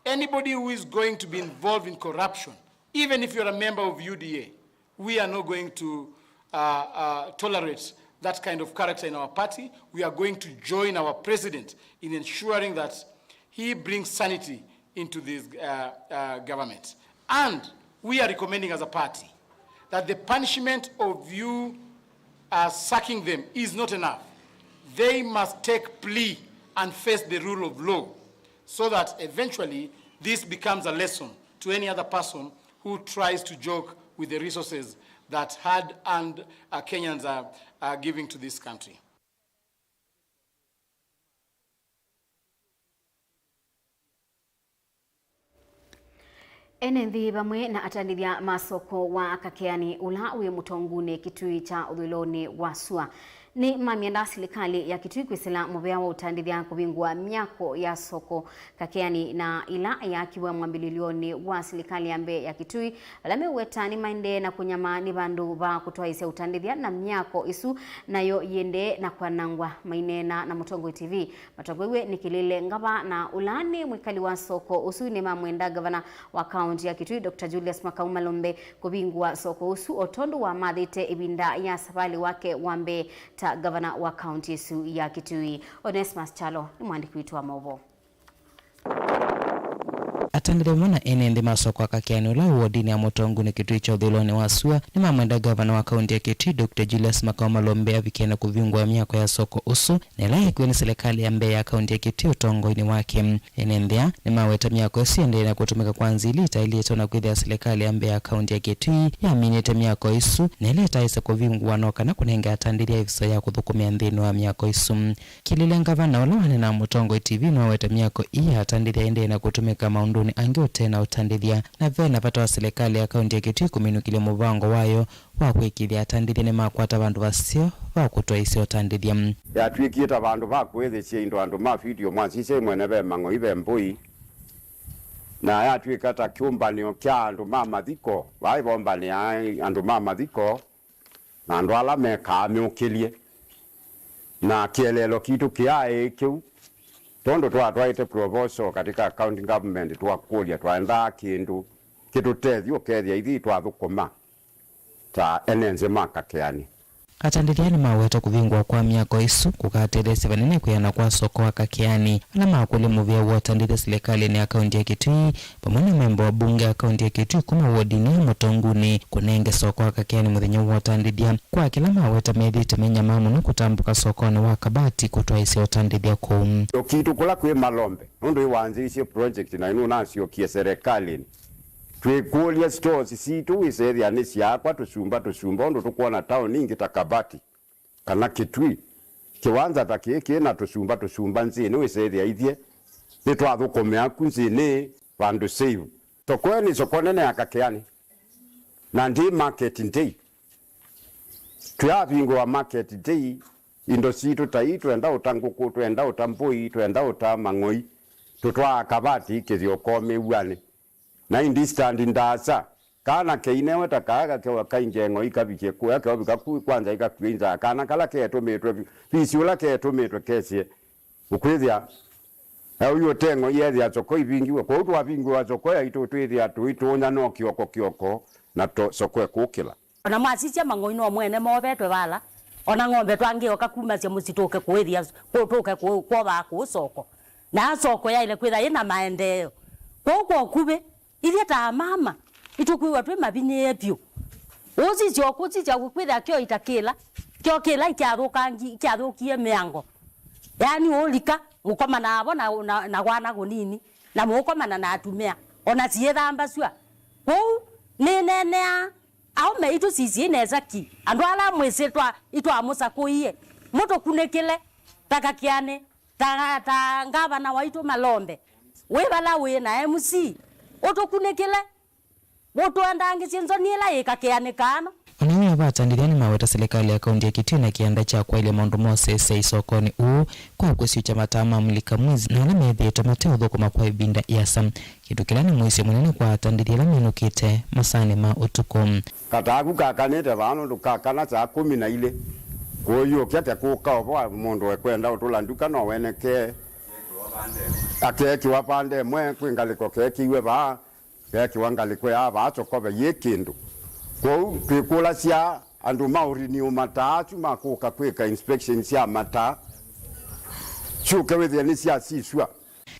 anybody who is going to be involved in corruption, even if you're a member of U D A, we are not going to, uh, uh, tolerate that kind of character in our party. We are going to join our president in ensuring that he brings sanity into this, uh, uh, government. And we are recommending as a party that the punishment of you, uh, sacking them is not enough. They must take plea and face the rule of law, so that eventually this becomes a lesson to any other person who tries to joke with the resources that hard-earned, uh, Kenyans are, are giving to this country. Ene nthĩ vamwe na atandĩthya ma soko wa Kakeani, ũla wĩ Mũtongunĩ, Kitui kya ũthũĩlonĩ wa sua, nĩmamyenda silikalĩ ya Kitui kwĩsĩla mũvea wa ũtandĩthya kũvingũa myako ya soko Kakeani, na ĩla yaakiw'a mwambĩlĩlyonĩ wa silikalĩ ya mbee ya Kitui. Ala meũweta nĩmaendee na kũnyamaa nĩ vandũ va kũtwaĩsya ũtandĩthya na myako ĩsu nayo yĩendee na kwanangwa. Maineena na Mũtongoi T V, matongweiwe nĩ Kĩlĩle Ngava, na ũla nĩ mwĩkali wa soko ũsu, nĩmamwenda ngavana wa kaũnti ya Kitui, Doctor Julius Makau Malombe, kũvingũa soko ũsu o tondũ wamathĩte ĩvinda ya savalĩ wake wa mbee ta ngavana wa kaũnti ĩsu ya Kitui. Onesmus Kyalo nĩ mwandĩki witũ wa maũvoo. Atandĩthya vamwe na ene nthĩ ma soko wa Kakeani ũla wĩ wodinĩ ya Mũtongunĩ, Kitui kya ũthũĩlonĩ wa sua, nĩmamwenda ngavana wa kaũnti ya Kitui, Doctor Julius Makau Malombe, avikĩe na kũvingũa myako ya soko ũsu, na ĩla yeekiwe nĩ silikalĩ ya mbee ya kaũnti ya Kitui ũtongoinĩ wake. Ene nthĩ aa nĩmaweta myako ĩsu ĩendee na kũtũmĩka kwa nzĩa ila itaĩlĩte, na kwĩthĩa silikalĩ ya mbee ya kaũnti ya Kitui yaminĩte myako ĩsu, na ĩla ĩtaaĩse kũvingũa no kana kũnenge atandĩthya ĩvisa ya kũthũkũmĩa nthĩnĩ wa myako ĩsu. Kĩlĩle Ngavana, ũla waneenaa na Mũtongoi T V, nĩwaweta myako ii ya atandĩthya ĩendee na kũtũmĩka maũndũnĩ angĩ ũtee na ũtandĩthya, na ve na vata wa silikalĩ ya kaũnti ya Kitui kũminũkĩlya mũvango wayo wa kũĩkĩĩthya atandĩthya nĩmakwata vandũ vaseo va kũtwaĩsya ũtandĩthya. Yatw'ĩkie ta vandũ va kũĩthĩsya indo andũ ma video, mwasisya mwene, ve mang'oi, ve mbũi, na yatw'ĩka ta kĩũmbanĩo kya andũ ma mathiko, vaĩ vombanĩaa andũ ma mathiko na andũ ala mekaa myũkĩlye, na kĩeleelo kitũ kĩaĩ kĩu, tondũ twatwaĩte proposal katika county government, twakũlya twaendaa kĩndũ kĩtũtethye ũkethĩa ithyĩ twathũkũma ta ene nthĩ ma Kakeani. Atandĩthya nĩmaweta kũvingũa kwa myako ĩsu kũkatetheesya vanene kwĩana kwa soko wa Kakeani. Ala makũlya mũvea wa ũtandĩthya silikalĩnĩ ya kaũnti ya Kitui, vamwe na memba wa mbunge ya kaũnti ya Kitui kuma wodinĩ ya Mũtongunĩ, kũnenge soko wa Kakeani mũthenya wa ũtandĩthya. Kwa kĩla maweta methĩĩte menyamaa mũno kũtambũka sokonĩ wa Kabati kũtwaĩsya ũtandĩthya kũu. Kitũ kũla kwĩ Malombe, nũndũ ĩwanzĩĩsye project na ĩnũnasyokie serikalĩnĩ, twĩkũlya stores sitũ wĩsethĩa nĩ syakwa tũsumba tũsumba, ũndũ tũkwona taoni ingĩ ta Kabati kana Kitui, kĩwanza ta kĩĩ kĩ na tũsumba tũsumba nzĩnĩ, wĩsethĩa ithyĩ nĩtwathũkũmĩa ku nzĩnĩ vandũ save. Soko ĩĩ nĩ soko nene ya Kakeani, na ndĩ market day. Twĩavingũa market day, indo sitũ ta ii, twenda ũta ngũkũ, twenda ũta mbũi, twenda ũta mang'oi, tũtwaa Kabati kĩthyokomĩw'anĩ. Na indi stand ndaasa, kana keinewe ta kaa kakewa kainge ng'oi kavikye kũya, keovika ku kwanza ikakw'e inzaa. Kana kala ketũmĩtwe, visi ũla ketũmĩtwe kesye ũkwĩthĩa, eũyu ũte ng'oi ethĩa soko ivingiwe. Kwoou twavingũa soko yaitũ twĩthĩa tũitũnya no kĩoko kĩoko, na to, soko ĩkũkĩla. Ona mwasisya mang'oi no mwene movetwe vala, ona ng'ombe twangĩoka kumasya mũsyĩ tũke kũĩthĩa, kũ-, tũke kũ-, kwovaa kũu soko. Na soko yaĩle kwĩtha ĩna maendeeo. Kwoou kwa ũkuvĩ, ithyĩ ta amama, nĩtũkwĩw'a twĩ mavinyĩĩe vyũ. Ũsisya ũkũsisya kwĩthĩa kyo ita kĩla, kyo kĩla ikyathũkangi-, ikyathũkie mĩango. Yaani ũlika, mũkomanaa vo na, na, na kwana kũnini, na mũkomana na atumĩa, ona siĩthamba sua. Kwoou, nĩneeneaa Aũme aitũ sisyai nesa ki, andũ ala mwĩsĩ twa, itwamũsakũie, mũtũkunĩkĩle, ta Kakeani, ta, ta ngavana waitũ Malombe, wĩ vala wĩ na M C, ũtũkunĩkĩle, ũtũendangĩsye nzoni ĩla yĩ Kakeani kaano. O na yu ava atandĩthya nĩmaweta silikalĩ ya kaunti ya Kitui na kĩanda kya kwaĩlya maũndũ ma ũseseai sokonĩ ũũ kwa kũsyũkya mataa ma mũlika mwizi na ala methĩĩtwe mateũthũkũma kwa ĩvinda ĩasa, kĩndũ kĩla nĩ mũisyo mũnene kwa atandĩthya ala menũkĩte masaanĩ ma ũtukũ. Kataa ku kakanĩte vaa nũndũ kakana saa kũmi na ilĩ kũyũkya kekũka o vo, mũndũ ekwenda ũtũla nduka no wenekee, akeekĩwa pande ĩmwe, kwĩ ngalĩko keekĩiwe vaa, geekĩwa ngalĩko ya vaa kyoko vaiĩ kĩndũ. Kwoou twĩkũlasya andũ ma ũrenew mataa asu ma kũka kwĩka inspection sya mataa syũke wĩthĩe nĩsyasisw'a.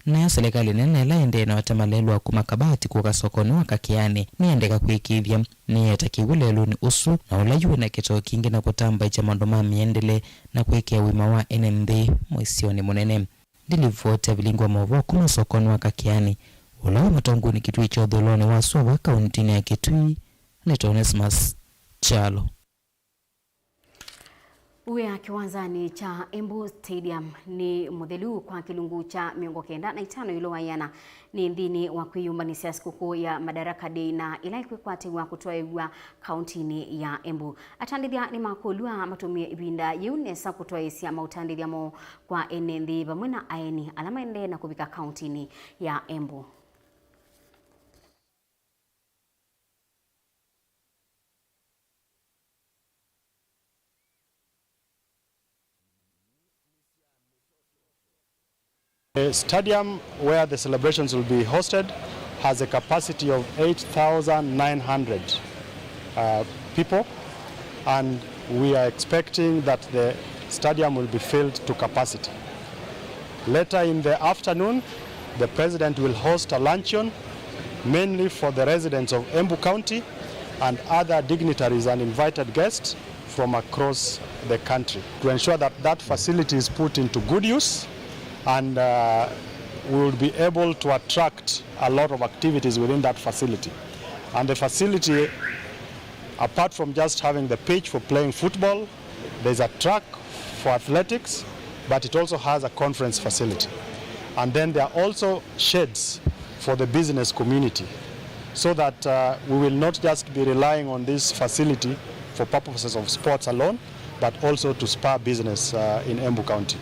Nayo silikalĩ nene ĩla ĩendee na ũtema lelũ wa kuma Kabati kũka sokonĩ wa Kakeani nĩyendeka kwĩkĩĩthya nĩyĩeta kĩw'ũ lelũnĩ ũsu, na ũla yu wĩ na kĩtoo kingĩ na kũtambaĩkya maũndũ ma mĩendele na kũĩkĩĩa ũima wa ene nthĩ mũisyonĩ mũnene. Ndilivoti Avilingwa Maũvoo kuma sokonĩ wa Kakeani, ũla wĩ Matonguinĩ Kitui kya ũthũĩlonĩ wa sua vaa kauntinĩ ya Kitui, nĩ Onesmus Kyalo. Wĩa kĩwanzanĩ kya Embu Stadium nĩ mũthelu kwa kĩlungu kya mĩongo kenda na itano ĩũlũ wa ĩana. Nĩ nthĩnĩ wa kwĩyũmbanĩsya sikũkũ ya Madaraka Day na ĩla ĩkwĩkwatĩw'a kũtwaĩw'a kauntinĩ ya Embu. Atandĩthya nĩmakũlw'a matũmĩe ĩvinda yĩu nesa kũtwaĩĩsya maũtandĩthya moo kwa ene nthĩ vamwe na aeni ala maendee na kũvika kauntinĩ ya Embu. The stadium where the celebrations will be hosted has a capacity of eight thousand nine hundred, uh, people, and we are expecting that the stadium will be filled to capacity. Later in the afternoon, the President will host a luncheon mainly for the residents of Embu County and other dignitaries and invited guests from across the country to ensure that that facility is put into good use and, uh, we will be able to attract a lot of activities within that facility. And the facility, apart from just having the pitch for playing football, there's a track for athletics, but it also has a conference facility. And then there are also sheds for the business community, so that, uh, we will not just be relying on this facility for purposes of sports alone, but also to spur business, uh, in Embu County.